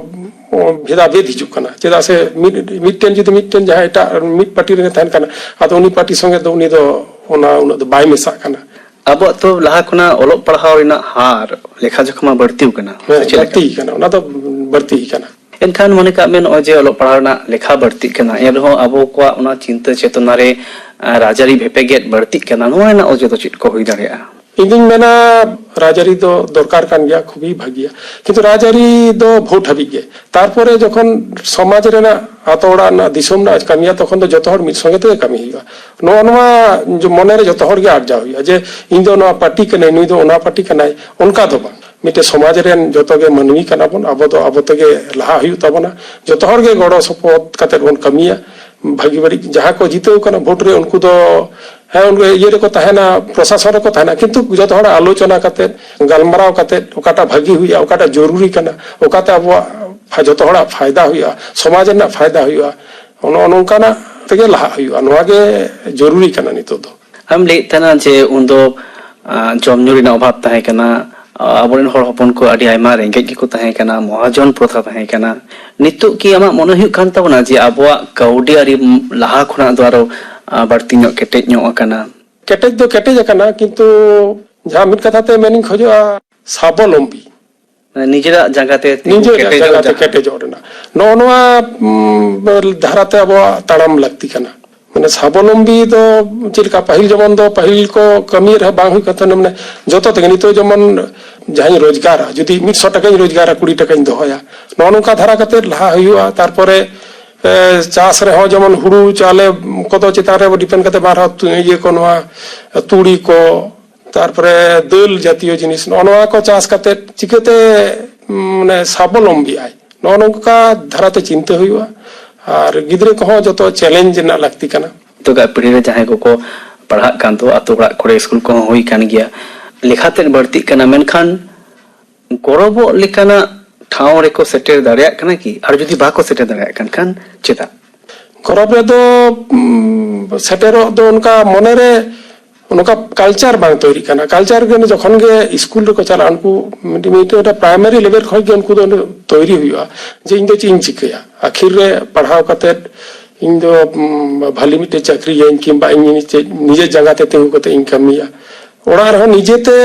ᱩᱢ, ᱵᱷᱮᱫᱟ ᱵᱷᱮᱫ ᱦᱤᱡᱩᱜ ᱠᱟᱱᱟ᱾ ᱪᱮᱫᱟᱜ ᱥᱮ ᱢᱤᱫ, ᱢᱤᱫᱴᱮᱱ ᱡᱩᱫᱤ ᱢᱤᱫᱴᱮᱱ ᱡᱟᱦᱟᱸᱭ ᱮᱴᱟᱜ ᱢᱤᱫ ᱯᱟᱨᱴᱤ ᱨᱮ ᱛᱟᱦᱮᱱ ᱠᱟᱱᱟ, ᱟᱫᱚ ᱩᱱᱤ ᱯᱟᱨᱴᱤ ᱥᱚᱸᱜᱮ ᱫᱚ ᱩᱱᱤ ᱫᱚ ᱚᱱᱟ ᱩᱱᱟᱹᱜ ᱫᱚ ᱵᱟᱭ ᱢᱮᱥᱟᱜ ᱠᱟᱱᱟ᱾ ᱟᱵᱚᱣᱟᱜ ᱛᱚ ᱞᱟᱦᱟ ᱠᱷᱚᱱᱟᱜ ᱚᱞᱚᱜ ᱯᱟᱲᱦᱟᱣ ᱨᱮᱱᱟᱜ ᱦᱟᱨ ᱞᱮᱠᱷᱟ ᱡᱚᱠᱷᱟ ᱢᱟ ᱵᱟᱹᱲᱛᱤ ᱟᱠᱟᱱᱟ, ᱥᱮ ᱦᱮᱸ, ᱪᱮᱫ ᱞᱮᱠᱟ? ᱵᱟᱹᱲᱛᱤ ᱟᱠᱟᱱᱟ, ᱚᱱᱟ ᱫᱚ ᱵᱟᱹᱲᱛᱤ ᱟᱠᱟᱱᱟ᱾ ᱮᱱᱠᱷᱟᱱ ᱢᱚᱱᱮ ᱠᱟᱜ ᱢᱮ, ᱱᱚᱜᱼᱚᱭ ᱡᱮ ᱚᱞᱚᱜ ᱯᱟᱲᱦᱟᱣ ᱨᱮᱱᱟᱜ ᱞᱮᱠᱷᱟ ᱵᱟᱹᱲᱛᱤᱜ ᱠᱟᱱᱟ, ᱮᱱ ᱨᱮᱦᱚᱸ ᱟᱵᱚ ᱠᱚᱣᱟᱜ ᱚᱱᱟ ᱪᱤᱱᱛᱟᱹ ᱪᱮᱛᱚᱱᱟ ᱨᱮ, ᱟᱸ, ᱨᱟᱡᱽᱟᱹᱨᱤ ᱵᱷᱮᱯᱮᱜᱮᱫ ᱵᱟᱹᱲᱛᱤᱜ ᱠᱟᱱᱟ, ᱱᱚᱣᱟ ᱨᱮᱱᱟᱜ ᱚᱡᱮ ᱫᱚ ᱪᱮᱫ ᱠᱚ ᱦᱩᱭ ᱫᱟᱲᱮᱭᱟᱜᱼᱟ? ᱤᱧ ᱫᱩᱧ ᱢᱮᱱᱟ, ᱨᱟᱡᱽᱟᱹᱨᱤ ᱫᱚ ᱫᱚᱨᱠᱟᱨ ᱠᱟᱱ ᱜᱮᱭᱟ, ᱠᱷᱩᱵᱤ ᱵᱷᱟᱹᱜᱤᱭᱟ, ᱠᱤᱱᱛᱩ ᱨᱟᱡᱽᱟᱹᱨᱤ ᱫᱚ ᱵᱷᱳᱴ ᱦᱟᱹᱵᱤᱡ ᱜᱮ᱾ ᱛᱟᱨᱯᱚᱨᱮ ᱡᱚᱠᱷᱚᱱ ᱥᱚᱢᱟᱡᱽ ᱨᱮᱱᱟᱜ, ᱟᱛᱳ ᱚᱲᱟᱜ ᱨᱮᱱᱟᱜ, ᱫᱤᱥᱚᱢ ᱨᱮᱱᱟᱜ ᱠᱟᱹᱢᱤᱭᱟ, ᱛᱚᱠᱷᱚᱱ ᱫᱚ ᱡᱚᱛᱚ ᱦᱚᱲ ᱢᱤᱫ ᱥᱚᱸᱜᱮ ᱛᱮᱜᱮ ᱠᱟᱹᱢᱤ ᱦᱩᱭᱩᱜᱼᱟ᱾ ᱱᱚᱜᱼᱚ ᱱᱚᱣᱟ ᱡᱚ-, ᱢᱚᱱᱮ ᱨᱮ ᱡᱚᱛᱚ ᱦᱚᱲ ᱜᱮ ᱟᱨᱡᱟᱣ ᱦᱩᱭᱩᱜᱼᱟ ᱡᱮ ᱤᱧ ᱫᱚ ᱱᱚᱣᱟ ᱯᱟᱨᱴᱤ ᱠᱟᱹᱱᱟᱹᱧ, ᱱᱩᱭ ᱫᱚ ᱚᱱᱟ ᱯᱟᱨᱴᱤ ᱠᱟᱱᱟᱭ, ᱚᱱᱠᱟ ᱫᱚ ᱵᱟᱝ᱾ ᱢᱤᱫᱴᱮᱱ ᱥᱚᱢᱟᱡᱽ ᱨᱮᱱ ᱡᱚᱛᱚ ᱜᱮ ᱢᱟᱹᱱᱢᱤ ᱠᱟᱱᱟ ᱵᱚᱱ, ᱟᱵᱚ ᱫᱚ ᱟᱵᱚ ᱛᱮᱜᱮ ᱞᱟᱦᱟ ᱦᱩᱭᱩᱜ ᱛᱟᱵᱚᱱᱟ᱾ ᱡᱚᱛᱚ ᱦᱚᱲ ᱜᱮ ᱜᱚᱲᱚ ᱥᱚᱯᱚᱦᱚᱫ ᱠᱟᱛᱮᱫ ᱵᱚᱱ ᱠᱟᱹᱢᱤᱭᱟ᱾ ᱵᱷᱟᱹᱜᱤ ᱵᱟᱹᱲᱤᱡ ᱡᱟᱦᱟᱸ ᱠᱚ ᱡᱤᱛᱟᱹᱣ ᱠᱟᱱᱟ ᱵᱷᱳᱴ ᱨᱮ, ᱩᱱᱠᱩ ᱫᱚ ᱦᱮᱸ ᱩᱱᱠᱩ ᱤᱭᱟᱹ ᱨᱮᱠᱚ ᱛᱟᱦᱮᱱᱟ, ᱯᱨᱚᱥᱟᱥᱚᱱ ᱨᱮᱠᱚ ᱛᱟᱦᱮᱱᱟ, ᱠᱤᱱᱛᱩ ᱡᱚᱛᱚ ᱦᱚᱲ ᱟᱞᱳᱪᱚᱱᱟ ᱠᱟᱛᱮᱫ, ᱜᱟᱞᱢᱟᱨᱟᱣ ᱠᱟᱛᱮᱫ ᱚᱠᱟᱴᱟᱜ ᱵᱷᱟᱹᱜᱤ ᱦᱩᱭᱩᱜᱼᱟ, ᱚᱠᱟᱴᱟᱜ ᱡᱚᱨᱩᱨᱤ ᱠᱟᱱᱟ, ᱚᱠᱟᱛᱮ ᱟᱵᱚᱣᱟᱜ ᱯᱷᱟ-, ᱡᱚᱛᱚ ᱦᱚᱲᱟᱜ ᱯᱷᱟᱭᱫᱟ ᱦᱩᱭᱩᱜᱼᱟ, ᱥᱚᱢᱟᱡᱽ ᱨᱮᱱᱟᱜ ᱯᱷᱟᱭᱫᱟ ᱦᱩᱭᱩᱜᱼᱟ, ᱱᱚᱜᱼᱚ ᱱᱚᱝᱠᱟᱱᱟᱜ ᱛᱮᱜᱮ ᱞᱟᱦᱟᱜ ᱦᱩᱭᱩᱜᱼᱟ᱾ ᱱᱚᱣᱟ ᱜᱮ ᱡᱚᱨᱩᱨᱤ ᱠᱟᱱᱟ ᱱᱤᱛᱚᱜ ᱫᱚ᱾ ᱟᱢ ᱞᱟᱹᱭᱮᱫ ᱛᱟᱦᱮᱱᱟ ᱡᱮ ᱩᱱᱫᱚ, ᱟᱸ, ᱡᱚᱢ ᱧᱩ ᱨᱮᱱᱟᱜ ᱚᱵᱷᱟᱵᱽ ᱛᱟᱦᱮᱸ ᱠᱟᱱᱟ, ᱟᱵᱚᱨᱮᱱ ᱦᱚᱲ ᱦᱚᱯᱚᱱ ᱠᱚ ᱟᱹᱰᱤ ᱟᱭᱢᱟ ᱨᱮᱸᱜᱮᱡ ᱜᱮᱠᱚ ᱛᱟᱦᱮᱸ ᱠᱟᱱᱟ, ᱢᱚᱦᱟᱡᱚᱱ ᱯᱨᱚᱛᱷᱟ ᱛᱟᱦᱮᱸ ᱠᱟᱱᱟ᱾ ᱱᱤᱛᱚᱜ ᱠᱤ ᱟᱢᱟᱜ ᱢᱚᱱᱮ ᱦᱩᱭᱩᱜ ᱠᱟᱱ ᱛᱟᱵᱚᱱᱟ ᱡᱮ ᱟᱵᱚᱣᱟᱜ ᱠᱟᱹᱣᱰᱤ ᱟᱹᱨᱤ ᱞᱟᱦᱟ ᱠᱷᱚᱱᱟᱜ ᱫᱚ ᱟᱨᱚ, ᱟᱸ, ᱵᱟᱹᱲᱛᱤ ᱧᱚᱜ ᱠᱮᱴᱮᱡ ᱧᱚᱜ ᱟᱠᱟᱱᱟ? ᱠᱮᱴᱮᱡ ᱫᱚ ᱠᱮᱴᱮᱡ ᱟᱠᱟᱱᱟ, ᱠᱤᱱᱛᱩ ᱡᱟᱦᱟᱸ ᱢᱤᱫ ᱠᱟᱛᱷᱟ ᱛᱮ ᱢᱮᱱᱤᱧ ᱠᱷᱚᱡᱚᱜᱼᱟ, ᱥᱟᱵᱚᱞᱚᱢᱵᱤ᱾ ᱢᱟᱱᱮ ᱱᱤᱡᱮᱨᱟᱜ ᱡᱟᱸᱜᱟ ᱛᱮ ᱛᱤᱸᱜᱩ ᱱᱤᱡᱮᱨᱟᱜ ᱠᱮᱴᱮᱡᱚᱜ ᱡᱟᱸᱜᱟ ᱛᱮ ᱡᱟᱦᱟᱸ᱾ ᱠᱮᱴᱮᱡᱚᱜ ᱨᱮᱱᱟᱜ ᱱᱚᱜᱼᱚ ᱱᱚᱣᱟ, ᱩᱢ, ᱫᱷᱟᱨᱟ ᱛᱮ ᱟᱵᱚᱣᱟᱜ ᱛᱟᱲᱟᱢ ᱞᱟᱹᱠᱛᱤ ᱠᱟᱱᱟ᱾ ᱢᱟᱱᱮ ᱥᱟᱵᱚᱞᱚᱢᱵᱤ ᱫᱚ ᱪᱮᱫ ᱞᱮᱠᱟ, ᱯᱟᱹᱦᱤᱞ ᱡᱮᱢᱚᱱ ᱫᱚ ᱯᱟᱹᱦᱤᱞ ᱠᱚ ᱠᱟᱹᱢᱤᱭᱮᱫ ᱨᱮᱦᱚᱸ ᱵᱟᱝ ᱦᱩᱭᱩᱜ ᱠᱟᱱ ᱛᱟᱦᱮᱱᱟ, ᱢᱟᱱᱮ ᱡᱚᱛᱚ ᱛᱮᱜᱮ᱾ ᱱᱤᱛᱚᱜ ᱡᱮᱢᱚᱱ ᱡᱟᱦᱟᱸᱧ ᱨᱳᱡᱽᱜᱟᱨᱟ, ᱡᱩᱫᱤ ᱢᱤᱫ ᱥᱚ ᱴᱟᱠᱟᱧ ᱨᱳᱡᱽᱜᱟᱨᱟ, ᱠᱩᱲᱤ ᱴᱟᱠᱟᱧ ᱫᱚᱦᱚᱭᱟ, ᱱᱚᱜᱼᱚ ᱱᱚᱝᱠᱟ ᱫᱷᱟᱨᱟ ᱠᱟᱛᱮᱫ ᱞᱟᱦᱟ ᱦᱩᱭᱩᱜᱼᱟ᱾ ᱛᱟᱨᱯᱚᱨᱮ, ᱮ, ᱪᱟᱥ ᱨᱮᱦᱚᱸ ᱡᱮᱢᱚᱱ ᱦᱩᱲᱩ ᱪᱟᱣᱞᱮ ᱠᱚᱫᱚ ᱪᱮᱛᱟᱱ ᱨᱮ ᱰᱤᱯᱮᱱᱰ ᱠᱟᱛᱮ ᱵᱟᱝ ᱨᱮᱦᱚᱸ ᱛᱩ-, ᱤᱭᱟᱹ ᱠᱚ, ᱱᱚᱣᱟ ᱛᱩᱲᱤ ᱠᱚ, ᱛᱟᱨᱯᱚᱨᱮ ᱫᱟᱹᱞ ᱡᱟᱛᱤᱭᱚ ᱡᱤᱱᱤᱥ, ᱱᱚᱜᱼᱚ ᱱᱚᱣᱟ ᱠᱚ ᱪᱟᱥ ᱠᱟᱛᱮᱫ ᱪᱤᱠᱟᱹᱛᱮ, ᱩᱢ, ᱢᱟᱱᱮ ᱥᱟᱵᱚᱞᱚᱢᱵᱤ ᱟᱭ, ᱱᱚᱜᱼᱚ ᱱᱚᱝᱠᱟ ᱫᱷᱟᱨᱟᱛᱮ ᱪᱤᱱᱛᱟᱹ ᱦᱩᱭᱩᱜᱼᱟ᱾ ᱟᱨ ᱜᱤᱫᱽᱨᱟᱹ ᱠᱚᱦᱚᱸ ᱡᱚᱛᱚ ᱪᱮᱞᱮᱧᱡᱽ ᱨᱮᱱᱟᱜ ᱞᱟᱹᱠᱛᱤ ᱠᱟᱱᱟ᱾ ᱱᱤᱛᱚᱜᱟᱜ ᱯᱤᱲᱦᱤ ᱨᱮ ᱡᱟᱦᱟᱸᱭ ᱠᱚᱠᱚ ᱯᱟᱲᱦᱟᱜ ᱠᱟᱱ ᱫᱚ, ᱟᱛᱳ ᱚᱲᱟᱜ ᱠᱚᱨᱮ ᱥᱠᱩᱞ ᱠᱚᱦᱚᱸ ᱦᱩᱭ ᱠᱟᱱ ᱜᱮᱭᱟ, ᱞᱮᱠᱷᱟᱛᱮᱫ ᱵᱟᱹᱲᱛᱤᱜ ᱠᱟᱱᱟ, ᱢᱮᱱᱠᱷᱟᱱ ᱜᱚᱨᱚᱵᱚᱜ ᱞᱮᱠᱟᱱᱟᱜ ᱴᱷᱟᱶ ᱨᱮᱠᱚ ᱥᱮᱴᱮᱨ ᱫᱟᱲᱮᱭᱟᱜ ᱠᱟᱱᱟ ᱠᱤ? ᱟᱨ ᱡᱩᱫᱤ ᱵᱟᱠᱚ ᱥᱮᱴᱮᱨ ᱫᱟᱲᱮᱭᱟᱜ ᱠᱟᱱ ᱠᱷᱟᱱ ᱪᱮᱫᱟᱜ? ᱜᱚᱨᱚᱵᱽ ᱨᱮᱫᱚ, ᱩᱢ, ᱥᱮᱴᱮᱨᱚᱜ ᱫᱚ ᱚᱱᱠᱟ ᱢᱚᱱᱮᱨᱮ ᱱᱚᱝᱠᱟ ᱠᱟᱞᱪᱟᱨ ᱵᱟᱝ ᱛᱳᱭᱨᱤᱜ ᱠᱟᱱᱟ᱾ ᱠᱟᱞᱪᱟᱨ ᱜᱮ ᱡᱚᱠᱷᱚᱱ ᱜᱮ ᱥᱠᱩᱞ ᱨᱮᱠᱚ ᱪᱟᱞᱟᱜᱼᱟ, ᱩᱱᱠᱩ ᱢᱤᱫᱴᱮᱱ, ᱢᱤᱫᱴᱮᱱ ᱯᱨᱟᱭᱢᱟᱨᱤ ᱞᱮᱵᱮᱞ ᱠᱷᱚᱱ ᱜᱮ ᱩᱱᱠᱩ ᱫᱚ ᱛᱳᱭᱨᱤ ᱦᱩᱭᱩᱜᱼᱟ ᱡᱮ ᱤᱧ ᱫᱚ ᱪᱮᱫ ᱤᱧ ᱪᱤᱠᱟᱹᱭᱟ, ᱟᱹᱠᱷᱤᱨ ᱨᱮ ᱯᱟᱲᱦᱟᱣ ᱠᱟᱛᱮᱫ ᱤᱧ ᱫᱚ, ᱩᱢ, ᱵᱷᱟᱞᱤ ᱢᱤᱫᱴᱮᱱ ᱪᱟᱹᱠᱨᱤᱭᱟᱹᱧ, ᱠᱤᱝᱵᱟ ᱤᱧ ᱪᱮᱫ ᱱᱤᱡᱮ ᱡᱟᱸᱜᱟ ᱛᱮ ᱛᱤᱸᱜᱩ ᱠᱟᱛᱮ ᱤᱧ ᱠᱟᱹᱢᱤᱭᱟ᱾ ᱚᱲᱟᱜ ᱨᱮᱦᱚᱸ ᱱᱤᱡᱮᱛᱮ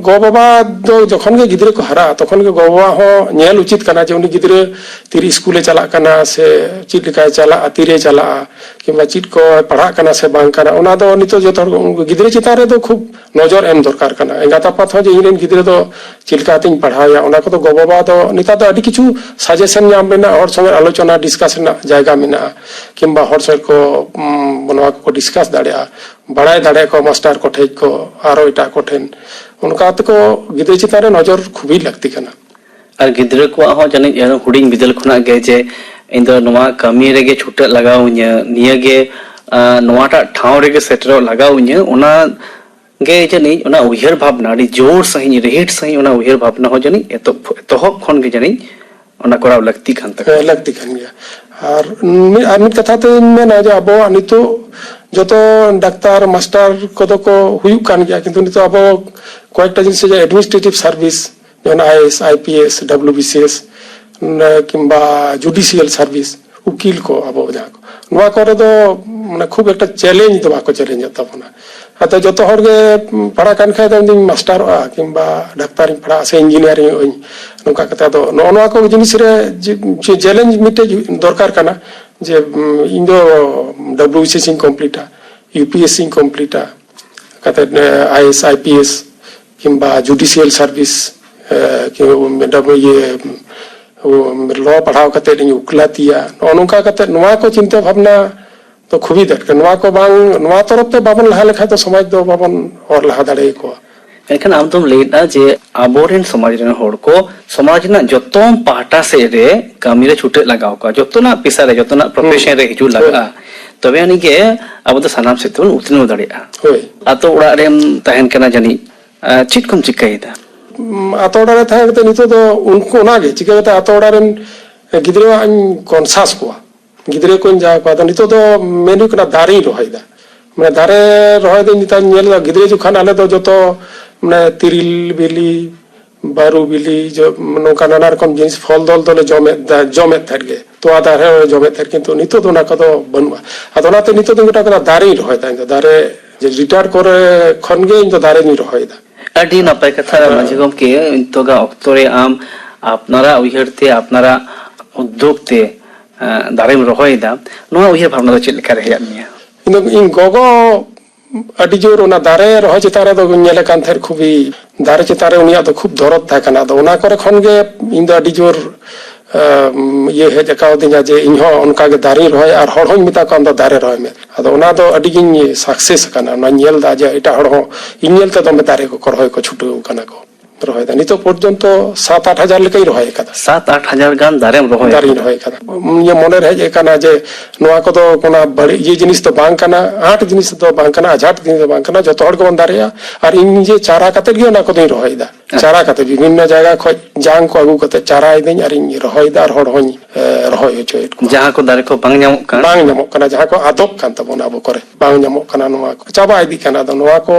ᱜᱚ-ᱵᱟᱵᱟ ᱫᱚ ᱡᱚᱠᱷᱚᱱ ᱜᱮ ᱜᱤᱫᱽᱨᱟᱹ ᱠᱚ ᱦᱟᱨᱟᱜᱼᱟ, ᱛᱚᱠᱷᱚᱱ ᱜᱮ ᱜᱚ-ᱵᱟᱵᱟ ᱦᱚᱸ ᱧᱮᱞ ᱩᱪᱤᱛ ᱠᱟᱱᱟ ᱡᱮ ᱩᱱᱤ ᱜᱤᱫᱽᱨᱟᱹ ᱛᱤᱨᱮ ᱥᱠᱩᱞᱮ ᱪᱟᱞᱟᱜ ᱠᱟᱱᱟ ᱥᱮ ᱪᱮᱫ ᱞᱮᱠᱟᱭ ᱪᱟᱞᱟᱜᱼᱟ, ᱛᱤᱨᱮ ᱪᱟᱞᱟᱜᱼᱟ, ᱠᱤᱝᱵᱟ ᱪᱮᱫ ᱠᱚ ᱯᱟᱲᱦᱟᱜ ᱠᱟᱱᱟ ᱥᱮ ᱵᱟᱝ ᱠᱟᱱᱟ᱾ ᱚᱱᱟ ᱫᱚ ᱱᱤᱛᱚᱜ ᱡᱚᱛᱚ ᱦᱚᱲ ᱜᱤᱫᱽᱨᱟᱹ ᱪᱮᱛᱟᱱ ᱨᱮᱫᱚ ᱠᱷᱩᱵ ᱱᱚᱡᱚᱨ ᱮᱢ ᱫᱚᱨᱠᱟᱨ ᱠᱟᱱᱟ᱾ ᱮᱸᱜᱟᱛ ᱟᱯᱟᱛ ᱦᱚᱸ ᱡᱮ ᱤᱧ ᱨᱮᱱ ᱜᱤᱫᱽᱨᱟᱹ ᱫᱚ ᱪᱮᱫ ᱞᱮᱠᱟᱛᱤᱧ ᱯᱟᱲᱦᱟᱣᱮᱭᱟ, ᱚᱱᱟ ᱠᱚᱫᱚ ᱜᱚ-ᱵᱟᱵᱟ ᱫᱚ ᱱᱮᱛᱟᱨ ᱫᱚ ᱟᱹᱰᱤ ᱠᱤᱪᱷᱩ ᱥᱟᱡᱮᱥᱚᱱ ᱧᱟᱢ ᱨᱮᱱᱟᱜ, ᱦᱚᱲ ᱥᱚᱸᱜᱮ ᱟᱞᱳᱪᱚᱱᱟ, ᱰᱤᱥᱠᱟᱥ ᱨᱮᱱᱟᱜ ᱡᱟᱭᱜᱟ ᱢᱮᱱᱟᱜᱼᱟ, ᱠᱤᱝᱵᱟ ᱦᱚᱲ ᱥᱚᱸᱜᱮ ᱠᱚ, ᱩᱢ, ᱱᱚᱣᱟ ᱠᱚᱠᱚ ᱰᱤᱥᱠᱟᱥ ᱫᱟᱲᱮᱭᱟᱜᱼᱟ᱾ ᱵᱟᱲᱟᱭ ᱫᱟᱲᱮᱭᱟᱜᱼᱟ ᱠᱚ ᱢᱟᱥᱴᱟᱨ ᱠᱚᱴᱷᱮᱡ ᱠᱚ, ᱟᱨᱚ ᱮᱴᱟᱜ ᱠᱚᱴᱷᱮᱱ᱾ ᱚᱱᱠᱟ ᱛᱮᱠᱚ ᱜᱤᱫᱽᱨᱟᱹ ᱪᱮᱛᱟᱱ ᱨᱮ ᱱᱚᱡᱚᱨ ᱠᱷᱩᱵᱤ ᱞᱟᱹᱠᱛᱤ ᱠᱟᱱᱟ᱾ ᱟᱨ ᱜᱤᱫᱽᱨᱟᱹ ᱠᱚᱣᱟᱜ ᱦᱚᱸ ᱡᱟᱹᱱᱤᱡ ᱦᱩᱰᱤᱧ ᱵᱤᱫᱟᱹᱞ ᱠᱷᱚᱱᱟᱜ ᱜᱮ ᱡᱮ ᱤᱧ ᱫᱚ ᱱᱚᱣᱟ ᱠᱟᱹᱢᱤ ᱨᱮᱜᱮ ᱪᱷᱩᱴᱟᱹᱜ ᱞᱟᱜᱟᱣ ᱤᱧᱟᱹ, ᱱᱤᱭᱟᱹᱜᱮ ᱟᱸ, ᱱᱚᱣᱟᱴᱟᱜ ᱴᱷᱟᱶ ᱨᱮᱜᱮ ᱥᱮᱴᱮᱨᱚᱜ ᱞᱟᱜᱟᱣ ᱤᱧᱟᱹ, ᱚᱱᱟ ᱜᱮ ᱡᱟᱹᱱᱤᱡ ᱚᱱᱟ ᱩᱭᱦᱟᱹᱨ ᱵᱷᱟᱵᱽᱱᱟ ᱟᱹᱰᱤ ᱡᱳᱨ ᱥᱟᱺᱦᱤᱡ, ᱨᱤᱦᱤᱴ ᱥᱟᱺᱦᱤᱡ ᱚᱱᱟ ᱩᱭᱦᱟᱹᱨ ᱵᱷᱟᱵᱽᱱᱟ ᱦᱚᱸ ᱡᱟᱹᱱᱤᱡ ᱮᱛᱚᱦᱚᱵ, ᱮᱛᱚᱦᱚᱵ ᱠᱷᱚᱱ ᱜᱮ ᱡᱟᱹᱱᱤᱡ ᱚᱱᱟ ᱠᱚᱨᱟᱣ ᱞᱟᱹᱠᱛᱤ ᱠᱟᱱ ᱛᱟᱠᱚᱣᱟ᱾ ᱦᱮᱸ, ᱞᱟᱹᱠᱛᱤ ᱠᱟᱱ ᱜᱮᱭᱟ᱾ ᱟᱨ ᱢᱤᱫ, ᱟᱨ ᱢᱤᱫ ᱠᱟᱛᱷᱟ ᱛᱮᱧ ᱢᱮᱱᱟ ᱡᱮ ᱟᱵᱚᱣᱟᱜ ᱱᱤᱛᱚᱜ ᱡᱚᱛᱚ ᱰᱟᱠᱛᱟᱨ, ᱢᱟᱥᱴᱟᱨ ᱠᱚᱫᱚ ᱠᱚ ᱦᱩᱭᱩᱜ ᱠᱟᱱ ᱜᱮᱭᱟ, ᱠᱤᱱᱛᱩ ᱱᱤᱛᱚᱜ ᱟᱵᱚ ᱠᱚᱭᱮᱠᱴᱟ ᱡᱤᱱᱤᱥ ᱡᱮ administrative service, ᱡᱮᱢᱚᱱ IAS, IPS, WBCS, ᱱᱮ-, ᱠᱤᱝᱵᱟ judicial service, ᱩᱠᱤᱞ ᱠᱚ, ᱟᱵᱚ ᱡᱟᱦᱟᱸ ᱠᱚ, ᱱᱚᱣᱟ ᱠᱚᱨᱮ ᱫᱚ ᱢᱟᱱᱮ ᱠᱷᱩᱵ ᱮᱠᱴᱟ challenge ᱫᱚ ᱵᱟᱠᱚ challengeᱚᱜ ᱛᱟᱵᱚᱱᱟ᱾ ᱟᱫᱚ ᱡᱚᱛᱚ ᱦᱚᱲ ᱜᱮ ᱯᱟᱲᱦᱟᱜ ᱠᱟᱱ ᱠᱷᱟᱡ ᱫᱚ ᱤᱧ ᱫᱚᱧ ᱢᱟᱥᱴᱟᱨᱚᱜᱼᱟ ᱠᱤᱝᱵᱟ ᱰᱟᱠᱛᱟᱨᱤᱧ ᱯᱟᱲᱦᱟᱜᱼᱟ ᱥᱮ engineering ᱟᱹᱧ, ᱱᱚᱝᱠᱟ ᱠᱟᱛᱮ ᱟᱫᱚ ᱱᱚᱜᱼᱚ ᱱᱚᱣᱟ ᱠᱚ ᱡᱤᱱᱤᱥ ᱨᱮ ᱡᱮ, ᱡᱮ challenge ᱢᱤᱫᱴᱮᱡ ᱫᱚᱨᱠᱟᱨ ᱠᱟᱱᱟ ᱡᱮ, ᱩᱢ, ᱤᱧ ᱫᱚ WBCS ᱤᱧ completeᱟ, UPSC ᱤᱧ completeᱟ, ᱠᱟᱛᱮ, ᱮ, IAS, IPS ᱠᱤᱝᱵᱟ judicial service, ᱮ, ᱠᱤᱝᱵᱟ ᱢᱮᱰᱟᱢ ᱤᱭᱟᱹ, ᱩᱢ, law ᱯᱟᱲᱦᱟᱣ ᱠᱟᱛᱮ ᱤᱧ ᱩᱠᱞᱟᱹᱛᱤᱭᱟ᱾ ᱱᱚᱜᱼᱚ ᱱᱚᱝᱠᱟ ᱠᱟᱛᱮ ᱱᱚᱣᱟ ᱠᱚ ᱪᱤᱱᱛᱟᱹ ᱵᱷᱟᱵᱽᱱᱟ ᱫᱚ ᱠᱷᱩᱵᱤ ᱫᱚᱨᱠᱟᱨ᱾ ᱱᱚᱣᱟ ᱠᱚ ᱵᱟᱝ, ᱱᱚᱣᱟ ᱛᱚᱨᱚᱯ ᱛᱮ ᱵᱟᱵᱚᱱ ᱞᱟᱦᱟ ᱞᱮᱠᱷᱟᱡ ᱫᱚ ᱥᱚᱢᱟᱡᱽ ᱫᱚ ᱵᱟᱵᱚᱱ ᱚᱨ ᱞᱟᱦᱟ ᱫᱟᱲᱮᱭᱟᱠᱚᱣᱟ᱾ ᱢᱮᱱᱠᱷᱟᱱ ᱟᱢ ᱫᱚᱢ ᱞᱟᱹᱭᱮᱫᱼᱟ ᱡᱮ ᱟᱵᱚᱨᱮᱱ ᱥᱚᱢᱟᱡᱽ ᱨᱮᱱ ᱦᱚᱲ ᱠᱚ ᱥᱚᱢᱟᱡᱽ ᱨᱮᱱᱟᱜ ᱡᱚᱛᱚ ᱯᱟᱦᱴᱟ ᱥᱮᱫ ᱨᱮ ᱠᱟᱹᱢᱤ ᱨᱮ ᱪᱷᱩᱴᱟᱹᱜ ᱞᱟᱜᱟᱣ ᱠᱚᱣᱟ, ᱡᱚᱛᱚᱱᱟᱜ ᱯᱮᱥᱟ ᱨᱮ, ᱡᱚᱛᱚᱱᱟᱜ profession ᱨᱮ ᱦᱤᱡᱩᱜ ᱞᱟᱜᱟᱜᱼᱟ, ᱛᱚᱵᱮ ᱟᱹᱱᱤᱡ ᱜᱮ ᱟᱵᱚ ᱫᱚ ᱥᱟᱱᱟᱢ ᱥᱮᱫ ᱛᱮᱵᱚᱱ ᱩᱛᱱᱟᱹᱣ ᱫᱟᱲᱮᱭᱟᱜᱼᱟ᱾ ᱦᱳᱭ᱾ ᱟᱛᱳ ᱚᱲᱟᱜ ᱨᱮᱢ ᱛᱟᱦᱮᱱ ᱠᱟᱱᱟ ᱡᱟᱹᱱᱤᱡ, ᱟᱨ ᱪᱮᱫ ᱠᱚᱢ ᱪᱤᱠᱟᱹᱭᱮᱫᱟ? ᱩᱢ, ᱟᱛᱳ ᱚᱲᱟᱜ ᱨᱮ ᱛᱟᱦᱮᱸ ᱠᱟᱛᱮ ᱱᱤᱛᱚᱜ ᱫᱚ ᱩᱱᱠᱩ ᱚᱱᱟᱜᱮ ᱪᱤᱠᱟᱹ ᱠᱟᱛᱮ ᱟᱛᱳ ᱚᱲᱟᱜ ᱨᱮᱱ ᱜᱤᱫᱽᱨᱟᱹᱣᱟᱜ ᱤᱧ conscious ᱠᱚᱣᱟ, ᱜᱤᱫᱽᱨᱟᱹ ᱠᱚᱧ ᱡᱟᱦᱟᱸ ᱠᱚᱣᱟ᱾ ᱟᱫᱚ ᱱᱤᱛᱚᱜ ᱫᱚ ᱢᱮᱱ ᱦᱩᱭᱩᱜ ᱠᱟᱱᱟ ᱫᱟᱨᱮᱧ ᱨᱚᱦᱚᱭᱮᱫᱟ᱾ ᱢᱟᱱᱮ ᱫᱟᱨᱮ ᱨᱚᱦᱚᱭ ᱫᱚᱧ ᱱᱮᱛᱟᱨ ᱧᱮᱞ ᱮᱫᱟ, ᱜᱤᱫᱽᱨᱟᱹ ᱡᱚᱠᱷᱚᱱ ᱟᱞᱮ ᱫᱚ ᱡᱚᱛᱚ ᱢᱟᱱᱮ ᱛᱤᱨᱤᱞ ᱵᱤᱞᱤ, ᱵᱟᱹᱨᱩ ᱵᱤᱞᱤ, ᱡᱚ-, ᱱᱚᱝᱠᱟ ᱱᱟᱱᱟ ᱨᱚᱠᱚᱢ ᱡᱤᱱᱤᱥ, ᱯᱷᱚᱞ ᱰᱚᱞ ᱫᱚᱞᱮ ᱡᱚᱢᱮᱫ ᱫᱟ-, ᱡᱚᱢᱮᱫ ᱛᱟᱦᱮᱸᱫ ᱜᱮ, ᱛᱚᱣᱟ ᱫᱟᱨᱮ ᱦᱚᱸᱞᱮ ᱡᱚᱢᱮᱫ ᱛᱟᱦᱮᱸᱫ, ᱠᱤᱱᱛᱩ ᱱᱤᱛᱚᱜ ᱫᱚ ᱚᱱᱟ ᱠᱚᱫᱚ ᱵᱟᱹᱱᱩᱜᱼᱟ᱾ ᱟᱫᱚ ᱚᱱᱟᱛᱮ ᱱᱤᱛᱚᱜ ᱫᱚ ᱢᱤᱫᱴᱟᱝ ᱠᱟᱱᱟ ᱫᱟᱨᱮᱧ ᱨᱚᱦᱚᱭ ᱫᱟ, ᱤᱧ ᱫᱚ ᱫᱟᱨᱮ ᱡᱮ retire ᱠᱚᱨᱮ ᱠᱷᱚᱱ ᱜᱮ ᱤᱧ ᱫᱚ ᱫᱟᱨᱮᱧ ᱨᱚᱦᱚᱭ ᱫᱟ᱾ ᱟᱹᱰᱤ ᱱᱟᱯᱟᱭ ᱠᱟᱛᱷᱟ, ᱦᱮᱸ᱾ ᱢᱟᱹᱡᱷᱤ ᱜᱚᱢᱠᱮ, ᱱᱤᱛᱚᱜᱟᱜ ᱚᱠᱛᱚ ᱨᱮ ᱟᱢ ᱟᱯᱱᱟᱨᱟᱜ ᱩᱭᱦᱟᱹᱨ ᱛᱮ, ᱟᱯᱱᱟᱨᱟᱜ ᱩᱫᱽᱫᱳᱜᱽ ᱛᱮ, ᱮᱸ, ᱫᱟᱨᱮᱢ ᱨᱚᱦᱚᱭᱮᱫᱟ, ᱱᱚᱣᱟ ᱩᱭᱦᱟᱹᱨ ᱵᱷᱟᱵᱽᱱᱟ ᱫᱚ ᱪᱮᱫ ᱞᱮᱠᱟ ᱨᱮ ᱦᱮᱡ ᱟᱫ ᱢᱮᱭᱟ? ᱤᱧ ᱫᱚ, ᱤᱧ ᱜᱚᱜᱚ ᱟᱹᱰᱤ ᱡᱳᱨ ᱚᱱᱟ ᱫᱟᱨᱮ ᱨᱚᱦᱚᱭ ᱪᱮᱛᱟᱱ ᱨᱮᱫᱚ ᱧᱮᱞᱮ ᱠᱟᱱ ᱛᱟᱦᱮᱸᱫ, ᱠᱷᱩᱵᱤ ᱫᱟᱨᱮ ᱪᱮᱛᱟᱱ ᱨᱮ ᱩᱱᱤᱭᱟᱜ ᱫᱚ ᱠᱷᱩᱵ ᱫᱚᱨᱚᱫ ᱛᱟᱦᱮᱸ ᱠᱟᱱᱟ᱾ ᱟᱫᱚ ᱚᱱᱟ ᱠᱚᱨᱮ ᱠᱷᱚᱱ ᱜᱮ ᱤᱧ ᱫᱚ ᱟᱹᱰᱤ ᱡᱳᱨ, ᱟᱢ, ᱤᱭᱟᱹ ᱦᱮᱡ ᱟᱠᱟᱣᱫᱤᱧᱟ ᱡᱮ ᱤᱧ ᱦᱚᱸ ᱚᱱᱠᱟ ᱜᱮ ᱫᱟᱨᱮᱧ ᱨᱚᱦᱚᱭᱟ ᱟᱨ ᱦᱚᱲ ᱦᱚᱸᱧ ᱢᱮᱛᱟ ᱠᱚᱣᱟ, "ᱟᱢ ᱫᱚ ᱫᱟᱨᱮ ᱨᱚᱦᱚᱭ ᱢᱮ᱾" ᱟᱫᱚ ᱚᱱᱟ ᱫᱚ ᱟᱹᱰᱤ ᱜᱤᱧ success ᱟᱠᱟᱱᱟ, ᱚᱱᱟᱧ ᱧᱮᱞ ᱮᱫᱟ ᱡᱮ ᱮᱴᱟᱜ ᱦᱚᱲ ᱦᱚᱸ ᱤᱧ ᱧᱮᱞ ᱛᱮ ᱫᱚᱢᱮ ᱫᱟᱨᱮ ᱠᱚᱠᱚ ᱨᱚᱦᱚᱭ ᱠᱚ ᱪᱷᱩᱴᱟᱹᱣ ᱟᱠᱟᱱᱟ ᱠᱚ᱾ ᱨᱚᱦᱚᱭᱮᱫᱟ᱾ ᱱᱤᱛᱚᱜ ᱯᱚᱨᱡᱚᱱᱛᱚ ᱥᱟᱛ ᱟᱴ ᱦᱟᱡᱟᱨ ᱞᱮᱠᱟᱧ ᱨᱚᱦᱚᱭ ᱟᱠᱟᱫᱟ᱾ ᱥᱟᱛ ᱟᱴ ᱦᱟᱡᱟᱨ ᱜᱟᱱ ᱫᱟᱨᱮᱢ ᱨᱚᱦᱚᱭ ᱫᱟᱨᱮᱧ ᱟᱠᱟᱫᱟ᱾ ᱨᱚᱦᱚᱭ ᱟᱠᱟᱫᱟ᱾ ᱤᱧᱟᱹᱜ ᱢᱚᱱᱮᱨᱮ ᱦᱮᱡ ᱟᱠᱟᱱᱟ ᱡᱮ ᱱᱚᱣᱟ ᱠᱚᱫᱚ ᱠᱳᱱᱳ ᱵᱟᱹᱲᱤᱡ ᱤᱭᱟᱹ ᱡᱤᱱᱤᱥ ᱫᱚ ᱵᱟᱝ ᱠᱟᱱᱟ, ᱟᱸᱴ ᱡᱤᱱᱤᱥ ᱫᱚ ᱵᱟᱝ ᱠᱟᱱᱟ, ᱟᱡᱷᱟᱴ ᱡᱤᱱᱤᱥ ᱫᱚ ᱵᱟᱝ ᱠᱟᱱᱟ, ᱡᱚᱛᱚ ᱦᱚᱲ ᱜᱮᱵᱚᱱ ᱫᱟᱨᱮᱜᱼᱟ᱾ ᱟᱨ ᱤᱧ ᱱᱤᱡᱮ ᱪᱟᱨᱟ ᱠᱟᱛᱮᱫ ᱜᱮ ᱚᱱᱟ ᱠᱚᱫᱚᱧ ᱨᱚᱦᱚᱭᱮᱫᱟ᱾ ᱟᱪᱪᱷᱟ᱾ ᱪᱟᱨᱟ ᱠᱟᱛᱮ ᱵᱤᱵᱷᱤᱱᱱᱚ ᱡᱟᱭᱜᱟ ᱠᱷᱚᱱ ᱡᱟᱝ ᱠᱚ ᱟᱹᱜᱩ ᱠᱟᱛᱮ ᱪᱟᱨᱟᱭᱮᱫᱟᱹᱧ ᱟᱨᱤᱧ ᱨᱚᱦᱚᱭᱮᱫᱟ ᱟᱨ ᱦᱚᱲ ᱦᱚᱸᱧ, ᱮ, ᱨᱚᱦᱚᱭ ᱦᱚᱪᱚᱭᱮᱫ ᱠᱚᱣᱟ᱾ ᱡᱟᱦᱟᱸ ᱠᱚ ᱫᱟᱨᱮ ᱠᱚ ᱵᱟᱝ ᱧᱟᱢᱚᱜ ᱠᱟᱱ᱾ ᱵᱟᱝ ᱧᱟᱢᱚᱜ ᱠᱟᱱᱟ, ᱡᱟᱦᱟᱸ ᱠᱚ ᱟᱫᱚᱜ ᱠᱟᱱ ᱛᱟᱵᱚᱱᱟ ᱟᱵᱚ ᱠᱚᱨᱮ, ᱵᱟᱝ ᱧᱟᱢᱚᱜ ᱠᱟᱱᱟ, ᱱᱚᱣᱟ ᱠᱚ ᱪᱟᱵᱟ ᱤᱫᱤᱜ ᱠᱟᱱᱟ᱾ ᱟᱫᱚ ᱱᱚᱣᱟ ᱠᱚ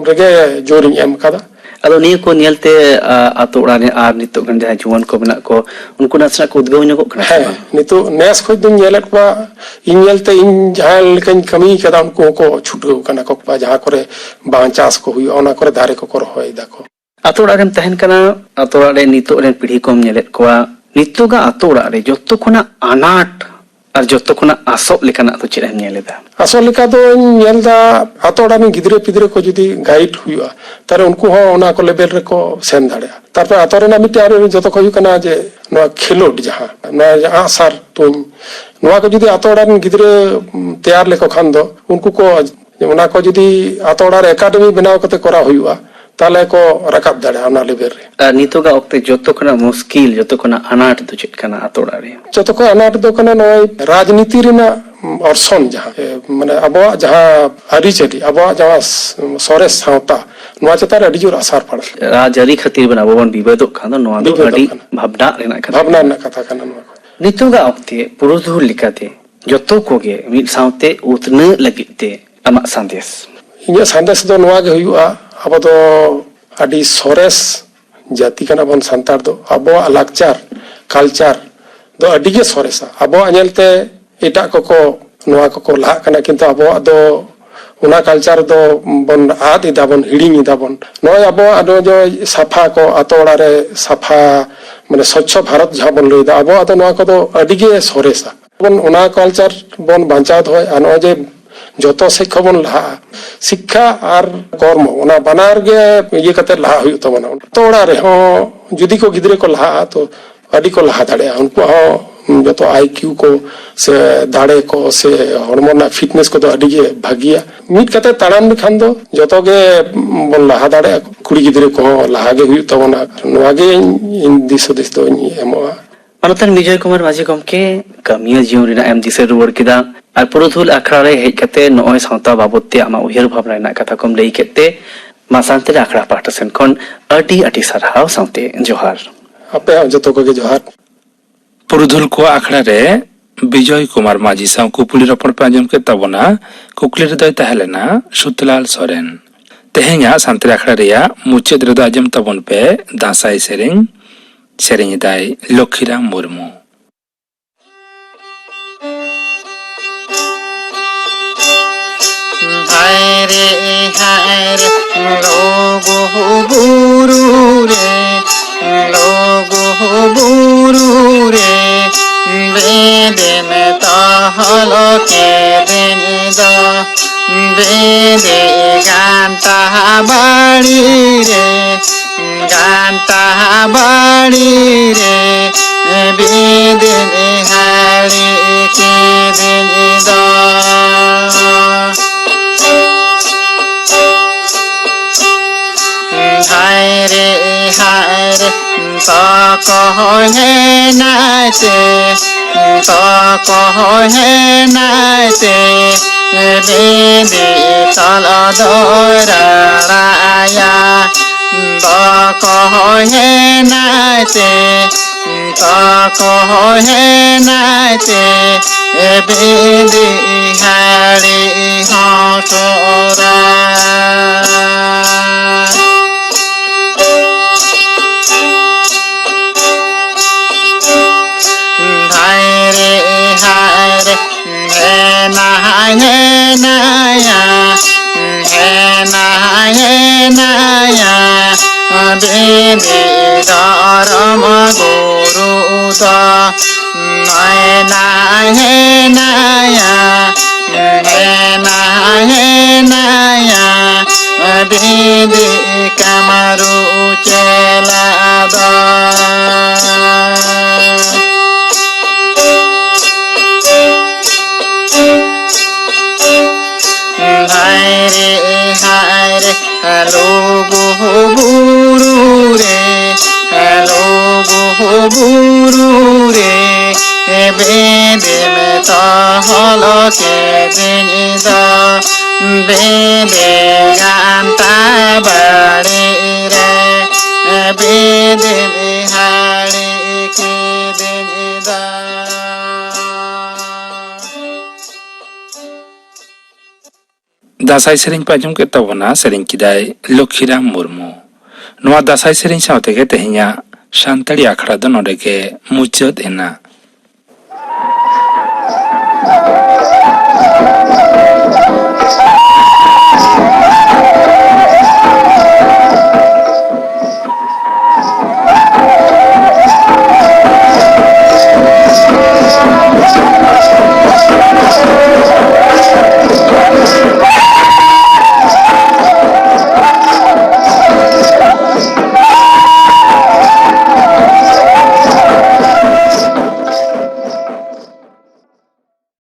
ᱨᱮᱜᱮ ᱡᱳᱨᱤᱧ ᱮᱢ ᱠᱟᱫᱟ᱾ ᱟᱫᱚ ᱱᱤᱭᱟᱹ ᱠᱚ ᱧᱮᱞᱛᱮ, ᱟ, ᱟᱛᱳ ᱚᱲᱟᱜ ᱨᱮ ᱟᱨ ᱱᱤᱛᱚᱜ ᱜᱟᱱ ᱡᱟᱦᱟᱸᱭ ᱡᱩᱣᱟᱹᱱ ᱠᱚ ᱢᱮᱱᱟᱜ ᱠᱚ, ᱩᱱᱠᱩ ᱱᱟᱥᱮᱱᱟᱜ ᱠᱚ ᱩᱫᱽᱜᱟᱹᱣ ᱧᱚᱜᱚᱜ ᱠᱟᱱᱟ ᱥᱮ ᱦᱮᱸ, ᱵᱟᱝ? ᱱᱤᱛᱚᱜ ᱱᱮᱥ ᱠᱷᱚᱱ ᱫᱚᱧ ᱧᱮᱞᱮᱫ ᱠᱚᱣᱟ, ᱤᱧ ᱧᱮᱞᱛᱮ ᱤᱧ ᱡᱟᱦᱟᱸ ᱞᱮᱠᱟᱧ ᱠᱟᱹᱢᱤ ᱠᱟᱫᱟ, ᱩᱱᱠᱩ ᱦᱚᱸᱠᱚ ᱪᱷᱩᱴᱟᱹᱣ ᱠᱟᱱᱟ ᱠᱚ, ᱡᱟᱦᱟᱸ ᱠᱚᱨᱮ ᱵᱟᱝ ᱪᱟᱥ ᱠᱚ ᱦᱩᱭᱩᱜᱼᱟ, ᱚᱱᱟ ᱠᱚᱨᱮ ᱫᱟᱨᱮ ᱠᱚᱠᱚ ᱨᱚᱦᱚᱭ ᱫᱟᱠᱚ᱾ ᱟᱛᱳ ᱚᱲᱟᱜ ᱨᱮᱢ ᱛᱟᱦᱮᱱ ᱠᱟᱱᱟ, ᱟᱛᱳ ᱚᱲᱟᱜ ᱨᱮ ᱱᱤᱛᱚᱜ ᱨᱮᱱ ᱯᱤᱲᱦᱤ ᱠᱚᱢ ᱧᱮᱞᱮᱫ ᱠᱚᱣᱟ, ᱱᱤᱛᱚᱜᱟᱜ ᱟᱛᱳ ᱚᱲᱟᱜ ᱨᱮ ᱡᱚᱛᱚ ᱠᱷᱚᱱᱟᱜ ᱟᱱᱟᱴ ᱟᱨ ᱡᱚᱛᱚ ᱠᱷᱚᱱᱟᱜ ᱟᱥᱚᱜ ᱞᱮᱠᱟᱱᱟᱜ ᱫᱚ ᱪᱮᱫ ᱮᱢ ᱧᱮᱞ ᱮᱫᱟ? ᱟᱥᱚᱜ ᱞᱮᱠᱟ ᱫᱚᱧ ᱧᱮᱞ ᱮᱫᱟ, ᱟᱛᱳ ᱚᱲᱟᱜ ᱨᱮᱱ ᱜᱤᱫᱽᱨᱟᱹ ᱯᱤᱫᱽᱨᱟᱹ ᱠᱚ ᱡᱩᱫᱤ ᱜᱟᱭᱤᱰ ᱦᱩᱭᱩᱜᱼᱟ, ᱛᱟᱦᱞᱮ ᱩᱱᱠᱩ ᱦᱚᱸ ᱚᱱᱟ ᱠᱚ ᱞᱮᱵᱮᱞ ᱨᱮᱠᱚ ᱥᱮᱱ ᱫᱟᱲᱮᱭᱟᱜᱼᱟ᱾ ᱛᱟᱨᱯᱚᱨᱮ ᱟᱛᱳ ᱨᱮᱱᱟᱜ ᱢᱤᱫᱴᱮᱱ ᱟᱨ ᱡᱚᱛᱚ ᱠᱷᱚᱱ ᱦᱩᱭᱩᱜ ᱠᱟᱱᱟ ᱡᱮ ᱱᱚᱣᱟ ᱠᱷᱮᱞᱳᱰ, ᱡᱟᱦᱟᱸ ᱱᱚᱣᱟ ᱟᱜᱼᱥᱟᱨ ᱛᱩᱧ, ᱱᱚᱣᱟ ᱠᱚ ᱡᱩᱫᱤ ᱟᱛᱳ ᱚᱲᱟᱜ ᱨᱮᱱ ᱜᱤᱫᱽᱨᱟᱹ, ᱩᱢ, ᱛᱮᱭᱟᱨ ᱞᱮᱠᱚ ᱠᱷᱟᱱ ᱫᱚ ᱩᱱᱠᱩ ᱠᱚ ᱚᱱᱟ ᱠᱚ ᱡᱩᱫᱤ ᱟᱛᱳ ᱚᱲᱟᱜ ᱨᱮ ᱮᱠᱟᱰᱮᱢᱤ ᱵᱮᱱᱟᱣ ᱠᱟᱛᱮ ᱠᱚᱨᱟᱣ ᱦᱩᱭᱩᱜᱼᱟ, ᱛᱟᱦᱞᱮ ᱠᱚ ᱨᱟᱠᱟᱵ ᱫᱟᱲᱮᱭᱟᱜᱼᱟ ᱚᱱᱟ ᱞᱮᱵᱮᱞ ᱨᱮ᱾ ᱟᱨ ᱱᱤᱛᱚᱜᱟᱜ ᱚᱠᱛᱮ ᱡᱚᱛᱚ ᱠᱷᱚᱱᱟᱜ ᱢᱩᱥᱠᱤᱞ, ᱡᱚᱛᱚ ᱠᱷᱚᱱᱟᱜ ᱟᱱᱟᱴ ᱫᱚ ᱪᱮᱫ ᱠᱟᱱᱟ ᱟᱛᱳ ᱚᱲᱟᱜ ᱨᱮ? ᱡᱚᱛᱚ ᱠᱷᱚᱱ ᱟᱱᱟᱴ ᱫᱚ ᱠᱟᱱᱟ ᱱᱚᱜᱼᱚᱭ ᱨᱟᱡᱽᱱᱤᱛᱤ ᱨᱮᱱᱟᱜ, ᱩᱢ, ᱚᱨᱥᱚᱝ, ᱡᱟᱦᱟᱸ, ᱮ, ᱢᱟᱱᱮ ᱟᱵᱚᱣᱟᱜ ᱡᱟᱦᱟᱸ ᱟᱹᱨᱤᱪᱟᱹᱞᱤ, ᱟᱵᱚᱣᱟᱜ ᱡᱟᱦᱟᱸ ᱥ-, ᱥᱚᱨᱮᱥ ᱥᱟᱶᱛᱟ, ᱱᱚᱣᱟ ᱪᱮᱛᱟᱱ ᱨᱮ ᱟᱹᱰᱤ ᱡᱳᱨ ᱟᱥᱟᱨ ᱯᱟᱲᱟᱜ ᱠᱟᱱᱟ᱾ ᱨᱟᱡᱽᱟᱹᱨᱤ ᱠᱷᱟᱹᱛᱤᱨ ᱵᱚᱱ, ᱟᱵᱚ ᱵᱚᱱ ᱵᱤᱵᱟᱹᱫᱚᱜ ᱠᱷᱟᱱ ᱫᱚ ᱱᱚᱣᱟ ᱫᱚ ᱵᱤᱵᱟᱹᱫᱚᱜ ᱟᱹᱰᱤ ᱠᱟᱱᱟ᱾ ᱵᱷᱟᱵᱽᱱᱟ ᱨᱮᱱᱟᱜ ᱠᱟᱛᱷᱟ ᱵᱷᱟᱵᱽᱱᱟ ᱠᱟᱱᱟ᱾ ᱨᱮᱱᱟᱜ ᱠᱟᱛᱷᱟ ᱠᱟᱱᱟ ᱱᱚᱣᱟ ᱠᱚ᱾ ᱱᱤᱛᱚᱜᱟᱜ ᱚᱠᱛᱮ ᱯᱩᱨᱩᱫᱷᱩᱞ ᱞᱮᱠᱟᱛᱮ ᱡᱚᱛᱚ ᱠᱚᱜᱮ ᱢᱤᱫ ᱥᱟᱶᱛᱮ ᱩᱛᱱᱟᱹᱜ ᱞᱟᱹᱜᱤᱫ ᱛᱮ ᱟᱢᱟᱜ ᱥᱟᱸᱫᱮᱥ? ᱤᱧᱟᱹᱜ ᱥᱟᱸᱫᱮᱥ ᱫᱚ ᱱᱚᱣᱟ ᱜᱮ ᱦᱩᱭᱩᱜᱼᱟ, ᱟᱵᱚ ᱫᱚ ᱟᱹᱰᱤ ᱥᱚᱨᱮᱥ ᱡᱟᱹᱛᱤ ᱠᱟᱱᱟ ᱵᱚᱱ ᱥᱟᱱᱛᱟᱲ ᱫᱚ᱾ ᱟᱵᱚᱣᱟᱜ ᱞᱟᱠᱪᱟᱨ, ᱠᱟᱞᱪᱟᱨ ᱫᱚ ᱟᱹᱰᱤ ᱜᱮ ᱥᱚᱨᱮᱥᱟ᱾ ᱟᱵᱚᱣᱟᱜ ᱧᱮᱞᱛᱮ ᱮᱴᱟᱜ ᱠᱚᱠᱚ, ᱱᱚᱣᱟ ᱠᱚᱠᱚ ᱞᱟᱦᱟᱜ ᱠᱟᱱᱟ, ᱠᱤᱱᱛᱩ ᱟᱵᱚᱣᱟᱜ ᱫᱚ ᱚᱱᱟ ᱠᱟᱞᱪᱟᱨ ᱫᱚ ᱵᱚᱱ ᱟᱫ ᱮᱫᱟ, ᱵᱚᱱ ᱦᱤᱲᱤᱧ ᱮᱫᱟ ᱵᱚᱱ᱾ ᱱᱚᱜᱼᱚᱭ ᱟᱵᱚᱣᱟᱜ ᱱᱚᱜᱼᱚᱭ ᱡᱮ ᱥᱟᱯᱷᱟ ᱠᱚ, ᱟᱛᱳ ᱚᱲᱟᱜ ᱨᱮ ᱥᱟᱯᱷᱟ, ᱢᱟᱱᱮ ᱥᱚᱪᱪᱷᱚ ᱵᱷᱟᱨᱚᱛ ᱡᱟᱦᱟᱸ ᱵᱚᱱ ᱞᱟᱹᱭᱫᱟ, ᱟᱵᱚᱣᱟᱜ ᱫᱚ ᱱᱚᱣᱟ ᱠᱚᱫᱚ ᱟᱹᱰᱤ ᱜᱮ ᱥᱚᱨᱮᱥᱟ᱾ ᱵᱚᱱ ᱚᱱᱟ ᱠᱟᱞᱪᱟᱨ ᱵᱚᱱ ᱵᱟᱧᱪᱟᱣ ᱫᱚᱦᱚᱭᱟ᱾ ᱱᱚᱜᱼᱚᱭ ᱡᱮ ᱡᱚᱛᱚ ᱥᱮᱫ ᱠᱷᱚᱱ ᱵᱚᱱ ᱞᱟᱦᱟᱜᱼᱟ, ᱥᱤᱠᱠᱷᱟ ᱟᱨ ᱠᱚᱨᱢᱚ, ᱚᱱᱟ ᱵᱟᱱᱟᱨ ᱜᱮ ᱤᱭᱟᱹ ᱠᱟᱛᱮ ᱞᱟᱦᱟ ᱦᱩᱭᱩᱜ ᱛᱟᱵᱚᱱᱟ᱾ ᱟᱛᱳ ᱚᱲᱟᱜ ᱨᱮᱦᱚᱸ ᱡᱩᱫᱤ ᱠᱚ ᱜᱤᱫᱽᱨᱟᱹ ᱠᱚ ᱞᱟᱦᱟᱜᱼᱟ, ᱛᱚ ᱟᱹᱰᱤ ᱠᱚ ᱞᱟᱦᱟ ᱫᱟᱲᱮᱭᱟᱜᱼᱟ, ᱩᱱᱠᱩᱣᱟᱜ ᱦᱚᱸ ᱡᱚᱛᱚ ᱟᱭ ᱠᱤᱭᱩ ᱠᱚ ᱥᱮ ᱫᱟᱲᱮ ᱠᱚ ᱥᱮ ᱦᱚᱲᱢᱚ ᱨᱮᱱᱟᱜ ᱯᱷᱤᱴᱱᱮᱥ ᱠᱚᱫᱚ ᱟᱹᱰᱤ ᱜᱮ ᱵᱷᱟᱹᱜᱤᱭᱟ᱾ ᱢᱤᱫ ᱠᱟᱛᱮ ᱛᱟᱲᱟᱢ ᱞᱮᱠᱷᱟᱱ ᱫᱚ ᱡᱚᱛᱚ ᱜᱮ ᱵᱚᱱ ᱞᱟᱦᱟ ᱫᱟᱲᱮᱭᱟᱜᱼᱟ᱾ ᱠᱩᱲᱤ ᱜᱤᱫᱽᱨᱟᱹ ᱠᱚᱦᱚᱸ ᱞᱟᱦᱟ ᱜᱮ ᱦᱩᱭᱩᱜ ᱛᱟᱵᱚᱱᱟ᱾ ᱱᱚᱣᱟ ᱜᱮ ᱤᱧ, ᱤᱧ ᱫᱤᱥ ᱦᱩᱫᱤᱥ ᱫᱚᱧ ᱮᱢᱚᱜᱼᱟ᱾ ᱢᱟᱱᱚᱛᱟᱱ ᱵᱤᱡᱚᱭ ᱠᱩᱢᱟᱨ ᱢᱟᱹᱡᱷᱤ ᱜᱚᱢᱠᱮ ᱠᱟᱹᱢᱤᱭᱟᱹ ᱡᱤᱭᱚᱱ ᱨᱮᱱᱟᱜ ᱮᱢ ᱫᱤᱥᱟᱹ ᱨᱩᱣᱟᱹᱲ ᱠᱮᱫᱟ ᱟᱨ ᱯᱩᱨᱩᱫᱷᱩᱞ ᱟᱠᱷᱲᱟ ᱨᱮ ᱦᱮᱡ ᱠᱟᱛᱮ ᱱᱚᱜᱼᱚᱭ ᱥᱟᱶᱛᱟ ᱵᱟᱵᱚᱫ ᱛᱮ ᱟᱢᱟᱜ ᱩᱭᱦᱟᱹᱨ ᱵᱷᱟᱵᱽᱱᱟ ᱨᱮᱱᱟᱜ ᱠᱟᱛᱷᱟ ᱠᱚᱢ ᱞᱟᱹᱭ ᱠᱮᱫ ᱛᱮ ᱢᱟ ᱥᱟᱱᱛᱟᱲᱤ ᱟᱠᱷᱲᱟ ᱯᱟᱦᱴᱟ ᱥᱮᱱ ᱠᱷᱚᱱ ᱟᱹᱰᱤ ᱟᱹᱰᱤ ᱥᱟᱨᱦᱟᱣ ᱥᱟᱶᱛᱮ ᱡᱚᱦᱟᱨ᱾ ᱟᱯᱮ ᱦᱚᱸ ᱡᱚᱛᱚ ᱠᱚᱜᱮ ᱡᱚᱦᱟᱨ᱾ ᱯᱩᱨᱩᱫᱷᱩᱞ ᱠᱚᱣᱟᱜ ᱟᱠᱷᱲᱟ ᱨᱮ ᱵᱤᱡᱚᱭ ᱠᱩᱢᱟᱨ ᱢᱟᱹᱡᱷᱤ ᱥᱟᱶ ᱠᱩᱯᱩᱞᱤ ᱨᱚᱯᱚᱲ ᱯᱮ ᱟᱸᱡᱚᱢ ᱠᱮᱫ ᱛᱟᱵᱚᱱᱟ᱾ ᱠᱩᱠᱞᱤ ᱨᱮᱫᱚᱭ ᱛᱟᱦᱮᱸ ᱞᱮᱱᱟ ᱥᱩᱛᱞᱟᱞ ᱥᱚᱨᱮᱱ᱾ ᱛᱮᱦᱮᱧᱟᱜ ᱥᱟᱱᱛᱟᱲᱤ ᱟᱠᱷᱲᱟ ᱨᱮᱭᱟᱜ ᱢᱩᱪᱟᱹᱫ ᱨᱮᱫᱚ ᱟᱸᱡᱚᱢ ᱛᱟᱵᱚᱱ ᱯᱮ ᱫᱟᱸᱥᱟᱭ ᱥᱮᱨᱮᱧ᱾ ᱥᱮᱨᱮᱧ ᱮᱫᱟᱭ ᱞᱚᱠᱠᱷᱤᱨᱟᱢ ᱢᱩᱨᱢᱩ᱾ ᱦᱟᱭ ᱨᱮ, ᱦᱟᱭ ᱨᱮ, ᱞᱩᱜᱩ ᱵᱩᱨᱩ ᱨᱮ, ᱞᱩᱜᱩ ᱵᱩᱨᱩ ᱨᱮ, ᱵᱤᱫᱤᱢ ᱛᱚᱞ ᱠᱮᱫᱤᱧ ᱫᱚ, ᱵᱤᱫᱤ ᱜᱟᱱᱴᱟ ᱵᱟᱲᱤ ᱨᱮ, ᱜᱟᱱᱴᱟ ᱵᱟᱲᱤ ᱨᱮ, ᱵᱤᱫᱤᱢ ᱦᱟᱹᱲᱤ ᱠᱮᱫᱤᱧ ᱫᱚ᱾ ᱦᱟᱭ ᱨᱮ, ᱦᱟᱭ ᱨᱮ, ᱛᱚᱠᱚ ᱦᱮᱱᱟᱭ ᱛᱮ, ᱛᱚᱠᱚ ᱦᱮᱱᱟᱭ ᱛᱮ, ᱵᱤᱫᱤ ᱛᱚᱞ ᱫᱚᱭ ᱨᱟᱲᱟᱭᱟ᱾ ᱫᱚᱠᱚ ᱦᱮᱱᱟᱭ ᱛᱮ, ᱛᱚᱠᱚ ᱦᱮᱱᱟᱭ ᱛᱮ, ᱵᱤᱫᱤ ᱦᱟᱹᱲᱤ ᱦᱚᱸ ᱴᱚᱨᱟ᱾ ᱦᱟᱭ ᱨᱮ, ᱦᱟᱭ ᱨᱮ, ᱦᱮᱱᱟᱭ, ᱦᱮᱱᱟᱭᱟ, ᱦᱮᱱᱟᱭ, ᱦᱮᱱᱟᱭᱟ, ᱵᱤᱫᱤ ᱫᱷᱚᱨᱚᱢ ᱜᱩᱨᱩ ᱫᱚ᱾ ᱦᱮᱱᱟᱭ, ᱦᱮᱱᱟᱭᱟ, ᱦᱮᱱᱟᱭ, ᱦᱮᱱᱟᱭᱟ, ᱵᱤᱫᱤ ᱠᱟᱢᱨᱩ ᱪᱮᱞᱟ ᱫᱚ᱾ ᱵᱩᱨᱩ ᱨᱮ, ᱞᱩᱜᱩ ᱵᱩᱨᱩ ᱨᱮ, ᱵᱤᱫᱤᱢ ᱛᱚᱞ ᱠᱮᱫᱤᱧ ᱫᱚ, ᱵᱤᱫᱤ ᱜᱟᱱᱛᱟ ᱵᱟᱲᱤ ᱨᱮ, ᱵᱤᱫᱤᱢ ᱦᱟᱹᱲᱤ ᱠᱮᱫᱤᱧ ᱫᱚ᱾ ᱫᱟᱸᱥᱟᱭ ᱥᱮᱨᱮᱧ ᱯᱮ ᱟᱸᱡᱚᱢ ᱠᱮᱫ ᱛᱟᱵᱚᱱᱟ, ᱥᱮᱨᱮᱧ ᱠᱮᱫᱟᱭ ᱞᱚᱠᱷᱤᱨᱟᱢ ᱢᱩᱨᱢᱩ᱾ ᱱᱚᱣᱟ ᱫᱟᱸᱥᱟᱭ ᱥᱮᱨᱮᱧ ᱥᱟᱶ ᱛᱮᱜᱮ ᱛᱮᱦᱮᱧᱟᱜ ᱥᱟᱱᱛᱟᱲᱤ ᱟᱠᱷᱲᱟ ᱫᱚ ᱱᱚᱰᱮ ᱜᱮ ᱢᱩᱪᱟᱹᱫ ᱮᱱᱟ᱾